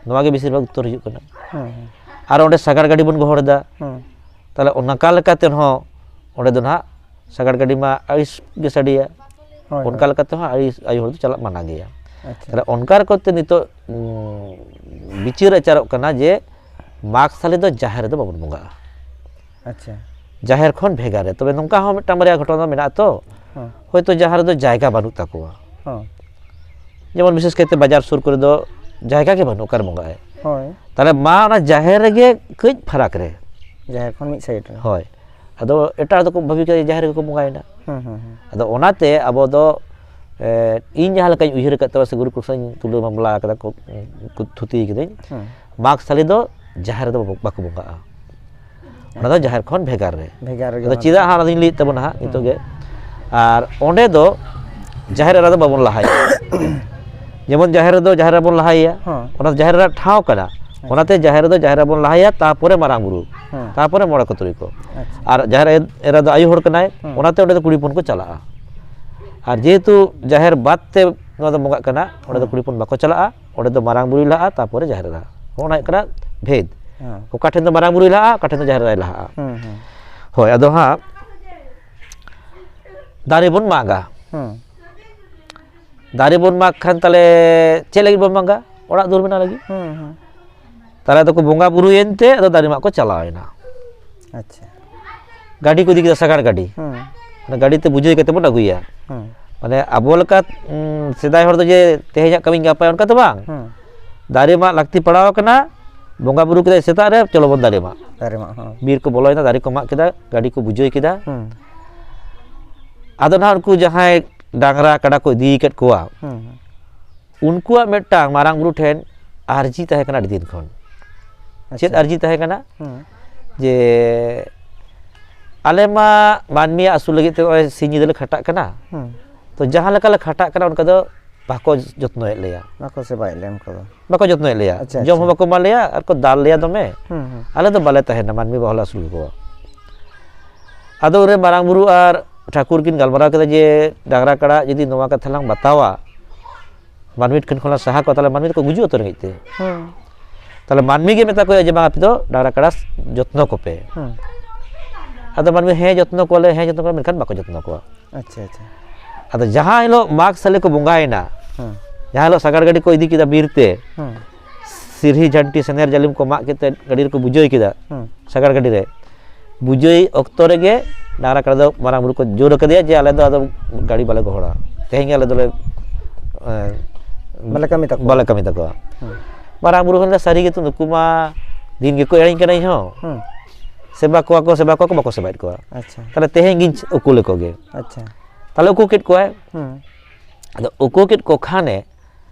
ᱱᱚᱣᱟ ᱜᱮ ᱵᱮᱥᱤᱨ ᱵᱷᱟᱜᱽ ᱩᱛᱛᱚᱨ ᱦᱤᱡᱩᱜ ᱠᱟᱱᱟ᱾ ᱦᱮᱸ, ᱦᱮᱸ᱾ ᱟᱨ ᱚᱸᱰᱮ ᱥᱟᱜᱟᱲ ᱜᱟᱹᱰᱤ ᱵᱚᱱ ᱜᱚᱦᱚᱲ ᱮᱫᱟ᱾ ᱦᱮᱸ᱾ ᱛᱟᱦᱚᱞᱮ ᱚᱱᱠᱟ ᱞᱮᱠᱟᱛᱮ ᱦᱚᱸ ᱚᱸᱰᱮ ᱫᱚ ᱱᱟᱦᱟᱜ ᱥᱟᱜᱟᱲ ᱜᱟᱹᱰᱤ ᱢᱟ ᱟᱹᱲᱤᱥ ᱜᱮ ᱥᱟᱰᱮᱭᱟ᱾ ᱦᱳᱭ, ᱚᱱᱠᱟ ᱦᱳᱭ᱾ ᱞᱮᱠᱟᱛᱮ ᱦᱚᱸ ᱟᱹᱲᱤᱥ, ᱟᱭᱳ ᱦᱚᱲ ᱫᱚ ᱪᱟᱞᱟᱜ ᱢᱟᱱᱟ ᱜᱮᱭᱟ᱾ ᱟᱪᱪᱷᱟ᱾ ᱛᱟᱦᱚᱞᱮ ᱚᱱᱠᱟ ᱨᱮᱠᱚ ᱛᱮ ᱱᱤᱛᱚᱜ, ᱩᱸ, ᱵᱤᱪᱟᱹᱨ ᱟᱪᱟᱨᱚᱜ ᱠᱟᱱᱟ ᱡᱮ ᱢᱟᱜᱽ ᱥᱟᱞᱮ ᱫᱚ ᱡᱟᱦᱮᱨ ᱨᱮᱫᱚ ᱵᱟᱵᱚᱱ ᱵᱚᱸᱜᱟᱜᱼᱟ᱾ ᱟᱪᱪᱷᱟ᱾ ᱡᱟᱦᱮᱨ ᱠᱷᱚᱱ ᱵᱷᱮᱜᱟᱨ ᱨᱮ᱾ ᱛᱚᱵᱮ ᱱᱚᱝᱠᱟ ᱦᱚᱸ ᱢᱤᱫᱴᱟᱝ ᱵᱟᱨᱭᱟ ᱜᱷᱚᱴᱚᱱᱟ ᱫᱚ ᱢᱮᱱᱟᱜᱼᱟ ᱛᱚ᱾ ᱦᱮᱸ᱾ ᱦᱚᱭᱛᱳ ᱡᱟᱦᱟᱸ ᱨᱮᱫᱚ ᱡᱟᱭᱜᱟ ᱵᱟᱹᱱᱩᱜ ᱛᱟᱠᱚᱣᱟ᱾ ᱦᱮᱸ᱾ ᱡᱮᱢᱚᱱ ᱵᱤᱥᱮᱥ ᱠᱟᱭᱛᱮ ᱵᱟᱡᱟᱨ ᱥᱩᱨ ᱠᱚᱨᱮ ᱫᱚ ᱡᱟᱭᱜᱟ ᱜᱮ ᱵᱟᱹᱱᱩᱜ, ᱚᱠᱟᱨᱮ ᱵᱚᱸᱜᱟᱜᱼᱟᱭ? ᱦᱳᱭ᱾ ᱛᱟᱦᱚᱞᱮ ᱢᱟ ᱚᱱᱟ ᱡᱟᱦᱮᱨ ᱨᱮᱜᱮ ᱠᱟᱹᱡ ᱯᱷᱟᱨᱟᱠ ᱨᱮ᱾ ᱡᱟᱦᱮᱨ ᱠᱷᱚᱱ ᱢᱤᱫ ᱥᱟᱭᱤᱰ ᱨᱮ᱾ ᱦᱳᱭ᱾ ᱟᱫᱚ ᱮᱴᱟᱜ ᱨᱮᱫᱚ ᱠᱚ ᱵᱷᱟᱹᱵᱤ ᱠᱮᱫᱟ ᱡᱟᱦᱮᱨ ᱨᱮᱜᱮ ᱠᱚ ᱵᱚᱸᱜᱟᱭᱮᱱᱟ᱾ ᱦᱮᱸ, ᱦᱮᱸ, ᱦᱮᱸ᱾ ᱟᱫᱚ ᱚᱱᱟᱛᱮ ᱟᱵᱚ ᱫᱚ, ᱮ, ᱤᱧ ᱡᱟᱦᱟᱸ ᱞᱮᱠᱟᱧ ᱩᱭᱦᱟᱹᱨ ᱟᱠᱟᱫ ᱛᱟᱵᱚᱱᱟ ᱥᱮ ᱜᱩᱨᱩ ᱠᱚ ᱥᱟᱶ ᱤᱧ ᱛᱩᱞᱟᱹ ᱢᱟᱢᱞᱟ ᱟᱠᱟᱫᱟ ᱠᱚ, ᱠᱚ ᱛᱷᱩᱛᱤ ᱠᱟᱹᱫᱟᱹᱧ, ᱦᱮᱸ᱾ ᱢᱟᱜᱽ ᱥᱟᱞᱮ ᱫᱚ ᱡᱟᱦᱮᱨ ᱨᱮᱫᱚ ᱵᱟᱠᱚ, ᱵᱟᱠᱚ ᱵᱚᱸᱜᱟᱜᱼᱟ᱾ ᱚᱱᱟ ᱫᱚ ᱡᱟᱦᱮᱨ ᱠᱷᱚᱱ ᱵᱷᱮᱜᱟᱨ ᱨᱮ᱾ ᱵᱷᱮᱜᱟᱨ ᱨᱮᱜᱮ ᱟᱫᱚ ᱚᱱᱟ ᱪᱮᱫᱟᱜ ᱫᱚ᱾ ᱦᱟᱸᱜ ᱚᱱᱟ ᱫᱚᱧ ᱞᱟᱹᱭᱮᱫ ᱛᱟᱵᱚᱱᱟ ᱦᱟᱸᱜ ᱱᱤᱛᱚᱜ ᱦᱮᱸ᱾ ᱜᱮ᱾ ᱟᱨ ᱚᱸᱰᱮ ᱫᱚ ᱡᱟᱦᱮᱨ ᱮᱨᱟ ᱫᱚ ᱵᱟᱵᱚᱱ ᱞᱟᱦᱟᱭᱟ᱾ ᱡᱮᱢᱚᱱ ᱡᱟᱦᱮᱨ ᱨᱮᱫᱚ ᱡᱟᱦᱮᱨ ᱮᱨᱟ ᱵᱚᱱ ᱞᱟᱦᱟᱭᱮᱭᱟ, ᱦᱮᱸ᱾ ᱚᱱᱟ ᱫᱚ ᱡᱟᱦᱮᱨ ᱮᱨᱟ ᱴᱷᱟᱶ ᱠᱟᱱᱟ᱾ ᱟᱪᱪᱷᱟ᱾ ᱚᱱᱟᱛᱮ ᱡᱟᱦᱮᱨ ᱨᱮᱫᱚ ᱡᱟᱦᱮᱨ ᱮᱨᱟ ᱵᱚᱱ ᱞᱟᱦᱟᱭᱟ, ᱛᱟᱨᱯᱚᱨᱮ ᱢᱟᱨᱟᱝ ᱵᱩᱨᱩ, ᱦᱮᱸ᱾ ᱛᱟᱨᱯᱚᱨᱮ ᱢᱚᱬᱮ ᱠᱚ ᱛᱩᱨᱩᱭ ᱠᱚ᱾ ᱟᱪᱪᱷᱟ᱾ ᱟᱨ ᱡᱟᱦᱮᱨ ᱮᱨᱟ ᱫᱚ ᱟᱭᱳ ᱦᱚᱲ ᱠᱟᱱᱟᱭ, ᱦᱮᱸ᱾ ᱚᱱᱟᱛᱮ ᱚᱸᱰᱮ ᱫᱚ ᱠᱩᱲᱤ ᱦᱚᱯᱚᱱ ᱠᱚ ᱪᱟᱞᱟᱜᱼᱟ᱾ ᱟᱨ ᱡᱮᱦᱮᱛᱩ ᱡᱟᱦᱮᱨ ᱵᱟᱫ ᱛᱮ ᱱᱚᱣᱟ ᱫᱚ ᱵᱚᱸᱜᱟᱜ ᱠᱟᱱᱟ, ᱚᱸᱰᱮ ᱫᱚ ᱦᱮᱸ᱾ ᱠᱩᱲᱤ ᱦᱚᱯᱚᱱ ᱵᱟᱠᱚ ᱪᱟᱞᱟᱜᱼᱟ, ᱚᱸᱰᱮ ᱫᱚ ᱢᱟᱨᱟᱝ ᱵᱩᱨᱩᱭ ᱞᱟᱦᱟᱜᱼᱟ, ᱛᱟᱨᱯᱚᱨᱮ ᱡᱟᱦᱮᱨ ᱮᱨᱟ᱾ ᱱᱚᱜᱼᱚ ᱱᱟ ᱦᱩᱭᱩᱜ ᱠᱟᱱᱟ ᱵᱷᱮᱫᱽ᱾ ᱦᱮᱸ᱾ ᱚᱠᱟ ᱴᱷᱮᱱ ᱫᱚ ᱢᱟᱨᱟᱝ ᱵᱩᱨᱩᱭ ᱞᱟᱦᱟᱜᱼᱟ, ᱚᱠᱟ ᱴᱷᱮᱱ ᱫᱚ ᱡᱟᱦᱮᱨ ᱮᱨᱟᱭ ᱞᱟᱦᱟᱜᱼᱟ᱾ ᱦᱮᱸ, ᱦᱮᱸ᱾ ᱦᱳᱭ, ᱟᱫᱚ ᱦᱟᱸᱜ ᱫᱟᱨᱮ ᱵᱚᱱ ᱢᱟᱜᱟ᱾ ᱦᱮᱸ᱾ ᱫᱟᱨᱮ ᱵᱚᱱ ᱢᱟᱜᱽ ᱠᱷᱟᱱ ᱛᱟᱦᱞᱮ ᱪᱮᱫ ᱞᱟᱹᱜᱤᱫ ᱵᱚᱱ ᱢᱟᱜᱟ? ᱚᱲᱟᱜ ᱫᱩᱣᱟᱹᱨ ᱵᱮᱱᱟᱣ ᱞᱟᱹᱜᱤᱫ᱾ ᱦᱮᱸ, ᱦᱮᱸ᱾ ᱛᱟᱦᱞᱮ ᱟᱫᱚ ᱠᱚ ᱵᱚᱸᱜᱟ ᱵᱩᱨᱩᱭᱮᱱ ᱛᱮ ᱟᱫᱚ ᱫᱟᱨᱮ ᱢᱟᱜ ᱠᱚ ᱪᱟᱞᱟᱣ ᱮᱱᱟ᱾ ᱟᱪᱪᱷᱟ᱾ ᱜᱟᱹᱰᱤ ᱠᱚ ᱤᱫᱤ ᱠᱮᱫᱟ, ᱥᱟᱜᱟᱲ ᱜᱟᱹᱰᱤ᱾ ᱦᱮᱸ᱾ ᱢᱟᱱᱮ ᱜᱟᱹᱰᱤ ᱛᱮ ᱵᱩᱡᱷᱟᱹᱣ ᱠᱟᱛᱮ ᱵᱚᱱ ᱟᱹᱜᱩᱭᱟ᱾ ᱦᱮᱸ᱾ ᱢᱟᱱᱮ ᱟᱵᱚ ᱞᱮᱠᱟ, ᱩᱸ, ᱥᱮᱫᱟᱭ ᱦᱚᱲ ᱫᱚ ᱡᱮ ᱛᱮᱦᱮᱧᱟᱜ ᱠᱟᱹᱢᱤ ᱜᱟᱯᱟ ᱚᱱᱠᱟ ᱫᱚ ᱵᱟᱝ᱾ ᱦᱮᱸ᱾ ᱫᱟᱨᱮ ᱢᱟᱜ ᱞᱟᱹᱠᱛᱤ ᱯᱟᱲᱟᱣ ᱟᱠᱟᱱᱟ, ᱵᱚᱸᱜᱟ ᱵᱩᱨᱩ ᱠᱮᱫᱟᱭ ᱥᱮᱛᱟᱜ ᱨᱮ, ᱪᱚᱞᱚ ᱵᱚᱱ ᱫᱟᱨᱮ ᱢᱟᱜ᱾ ᱫᱟᱨᱮ ᱢᱟᱜ, ᱦᱮᱸ᱾ ᱵᱤᱨ ᱠᱚ ᱵᱚᱞᱚᱭᱮᱱᱟ, ᱫᱟᱨᱮ ᱠᱚ ᱢᱟᱜ ᱠᱮᱫᱟ, ᱜᱟᱹᱰᱤ ᱠᱚ ᱵᱩᱡᱷᱟᱹᱣ ᱠᱮᱫᱟ᱾ ᱦᱮᱸ᱾ ᱟᱫᱚ ᱱᱟᱦᱟᱜ ᱩᱱᱠᱩ ᱡᱟᱦᱟᱸᱭ ᱰᱟᱝᱨᱟ ᱠᱟᱰᱟ ᱠᱚ ᱤᱫᱤ ᱟᱠᱟᱫ ᱠᱚᱣᱟ, ᱦᱮᱸ, ᱦᱮᱸ᱾ ᱩᱱᱠᱩᱣᱟᱜ ᱢᱤᱫᱴᱟᱝ ᱢᱟᱨᱟᱝ ᱵᱩᱨᱩ ᱴᱷᱮᱱ ᱟᱨᱡᱤ ᱛᱟᱦᱮᱸ ᱠᱟᱱᱟ ᱟᱹᱰᱤ ᱫᱤᱱ ᱠᱷᱚᱱ᱾ ᱪᱮᱫ ᱟᱪᱪᱷᱟ᱾ ᱟᱨᱡᱤ ᱛᱟᱦᱮᱸ ᱠᱟᱱᱟ? ᱦᱩᱸ᱾ ᱡᱮ ᱟᱞᱮ ᱢᱟ ᱢᱟᱹᱱᱢᱤᱭᱟᱜ ᱟᱹᱥᱩᱞ ᱞᱟᱹᱜᱤᱫ ᱛᱮ ᱱᱚᱜᱼᱚᱭ ᱥᱤᱧ ᱧᱤᱫᱟᱹ ᱞᱮ ᱠᱷᱟᱴᱟᱜ ᱠᱟᱱᱟ᱾ ᱦᱩᱸ᱾ ᱛᱚ ᱡᱟᱦᱟᱸ ᱞᱮᱠᱟ ᱞᱮ ᱠᱷᱟᱴᱟᱜ ᱠᱟᱱᱟ, ᱚᱱᱠᱟ ᱫᱚ ᱵᱟᱠᱚ ᱡᱚᱛᱱᱚᱭᱮᱫ ᱞᱮᱭᱟ᱾ ᱵᱟᱠᱚ ᱥᱮᱵᱟᱭᱮᱫ ᱞᱮᱭᱟ ᱚᱱᱠᱟ ᱫᱚ᱾ ᱵᱟᱠᱚ ᱡᱚᱛᱱᱚᱭᱮᱫ ᱞᱮᱭᱟ᱾ ᱟᱪᱪᱷᱟ, ᱡᱚᱢ ᱦᱚᱸ ᱟᱪᱪᱷᱟ᱾ ᱵᱟᱠᱚ ᱮᱢᱟ ᱞᱮᱭᱟ ᱟᱨ ᱠᱚ ᱫᱟᱞ ᱞᱮᱭᱟ ᱫᱚᱢᱮ᱾ ᱦᱩᱸ, ᱦᱩᱸ᱾ ᱟᱞᱮ ᱫᱚ ᱵᱟᱞᱮ ᱛᱟᱦᱮᱱᱟ, ᱢᱟᱹᱱᱢᱤ ᱵᱟᱦᱚᱞᱮ ᱟᱹᱥᱩᱞ ᱠᱚᱣᱟ᱾ ᱟᱫᱚ ᱩᱱᱨᱮ ᱢᱟᱨᱟᱝ ᱵᱩᱨᱩ ᱟᱨ ᱴᱷᱟᱹᱠᱩᱨ ᱠᱤᱱ ᱜᱟᱞᱢᱟᱨᱟᱣ ᱠᱮᱫᱟ ᱡᱮ, ᱰᱟᱝᱨᱟ ᱠᱟᱲᱟ ᱡᱩᱫᱤ ᱱᱚᱣᱟ ᱠᱟᱛᱷᱟ ᱞᱟᱝ ᱵᱟᱛᱟᱣᱟ, ᱢᱟᱹᱱᱢᱤ ᱴᱷᱮᱱ ᱠᱷᱚᱱ ᱞᱟᱝ ᱥᱟᱦᱟ ᱠᱚᱣᱟ, ᱛᱟᱦᱞᱮ ᱢᱟᱹᱱᱢᱤ ᱫᱚᱠᱚ ᱜᱩᱡᱩᱜᱼᱟ ᱛᱚ ᱨᱮᱸᱜᱮᱡ ᱛᱮ᱾ ᱦᱩᱸ᱾ ᱛᱟᱦᱞᱮ ᱢᱟᱹᱱᱢᱤ ᱜᱮ ᱢᱮᱛᱟ ᱠᱚᱣᱟ ᱡᱮ, "ᱵᱟᱝ, ᱟᱯᱮ ᱫᱚ ᱰᱟᱝᱨᱟ ᱠᱟᱲᱟ ᱡᱚᱛᱱᱚ ᱠᱚᱯᱮ᱾" ᱦᱩᱸ᱾ ᱟᱫᱚ ᱢᱟᱹᱱᱢᱤ, "ᱦᱮᱸ, ᱡᱚᱛᱱᱚ ᱠᱚᱣᱟᱞᱮ, ᱦᱮᱸ, ᱡᱚᱛᱱᱚ ᱠᱚᱣᱟᱞᱮ", ᱢᱮᱱᱠᱷᱟᱱ ᱵᱟᱠᱚ ᱡᱚᱛᱱᱚ ᱠᱚᱣᱟ᱾ ᱟᱪᱪᱷᱟ, ᱟᱪᱪᱷᱟ᱾ ᱟᱫᱚ ᱡᱟᱦᱟᱸ ᱦᱤᱞᱳᱜ ᱢᱟᱜᱽ ᱥᱟᱞᱮ ᱠᱚ ᱵᱚᱸᱜᱟᱭᱮᱱᱟ, ᱦᱩᱸ᱾ ᱡᱟᱦᱟᱸ ᱦᱤᱞᱳᱜ ᱥᱟᱜᱟᱲ ᱜᱟᱹᱰᱤ ᱠᱚ ᱤᱫᱤ ᱠᱮᱫᱟ ᱵᱤᱨ ᱛᱮ, ᱦᱩᱸ᱾ ᱥᱤᱨᱦᱤ ᱡᱷᱟᱱᱴᱤ ᱥᱮᱱᱮᱨ ᱡᱟᱹᱞᱤᱢ ᱠᱚ ᱢᱟᱜ ᱠᱮᱫ ᱛᱮ ᱜᱟᱹᱰᱤ ᱨᱮᱠᱚ ᱵᱩᱡᱟᱹᱭ ᱠᱮᱫᱟ, ᱦᱩᱸ᱾ ᱥᱟᱜᱟᱲ ᱜᱟᱹᱰᱤ ᱨᱮ ᱵᱩᱡᱟᱹᱭ ᱚᱠᱛᱚ ᱨᱮᱜᱮ ᱰᱟᱝᱨᱟ ᱠᱟᱲᱟ ᱫᱚ ᱢᱟᱨᱟᱝ ᱵᱩᱨᱩ ᱠᱚ ᱡᱳᱨ ᱟᱠᱟᱫᱮᱭᱟ ᱡᱮ, "ᱟᱞᱮ ᱫᱚ ᱟᱫᱚ ᱜᱟᱹᱰᱤ ᱵᱟᱞᱮ ᱜᱚᱦᱚᱲᱟ, ᱛᱮᱦᱮᱧ ᱜᱮ ᱟᱞᱮ ᱫᱚᱞᱮ, ᱮᱸ, ᱵᱟᱞᱮ ᱠᱟᱹᱢᱤ ᱛᱟᱠᱚᱣᱟ᱾ ᱵᱟᱞᱮ ᱠᱟᱹᱢᱤ ᱛᱟᱠᱚᱣᱟ᱾" ᱦᱩᱸ᱾ ᱢᱟᱨᱟᱝ ᱵᱩᱨᱩ ᱦᱚᱸ ᱞᱟᱹᱭᱫᱟ, "ᱥᱟᱹᱨᱤ ᱜᱮᱛᱚ, ᱱᱩᱠᱩ ᱢᱟ ᱫᱤᱱ ᱜᱮᱠᱚ ᱮᱲᱮᱧ ᱠᱟᱱᱟ, ᱤᱧ ᱦᱚᱸ ᱦᱩᱸ᱾ ᱥᱮᱵᱟ ᱠᱚᱣᱟ ᱠᱚ, ᱥᱮᱵᱟ ᱠᱚᱣᱟ ᱠᱚ, ᱵᱟᱠᱚ ᱥᱮᱵᱟᱭᱮᱫ ᱠᱚᱣᱟ᱾ ᱟᱪᱪᱷᱟ᱾ ᱛᱟᱦᱞᱮ ᱛᱮᱦᱮᱧ ᱜᱤᱧ ᱩᱠᱩ ᱞᱮᱠᱚ ᱜᱮ᱾" ᱟᱪᱪᱷᱟ᱾ ᱛᱟᱦᱞᱮ ᱩᱠᱩ ᱠᱮᱫ ᱠᱚᱣᱟᱭ᱾ ᱦᱩᱸ᱾ ᱟᱫᱚ ᱩᱠᱩ ᱠᱮᱫ ᱠᱚ ᱠᱷᱟᱱᱮ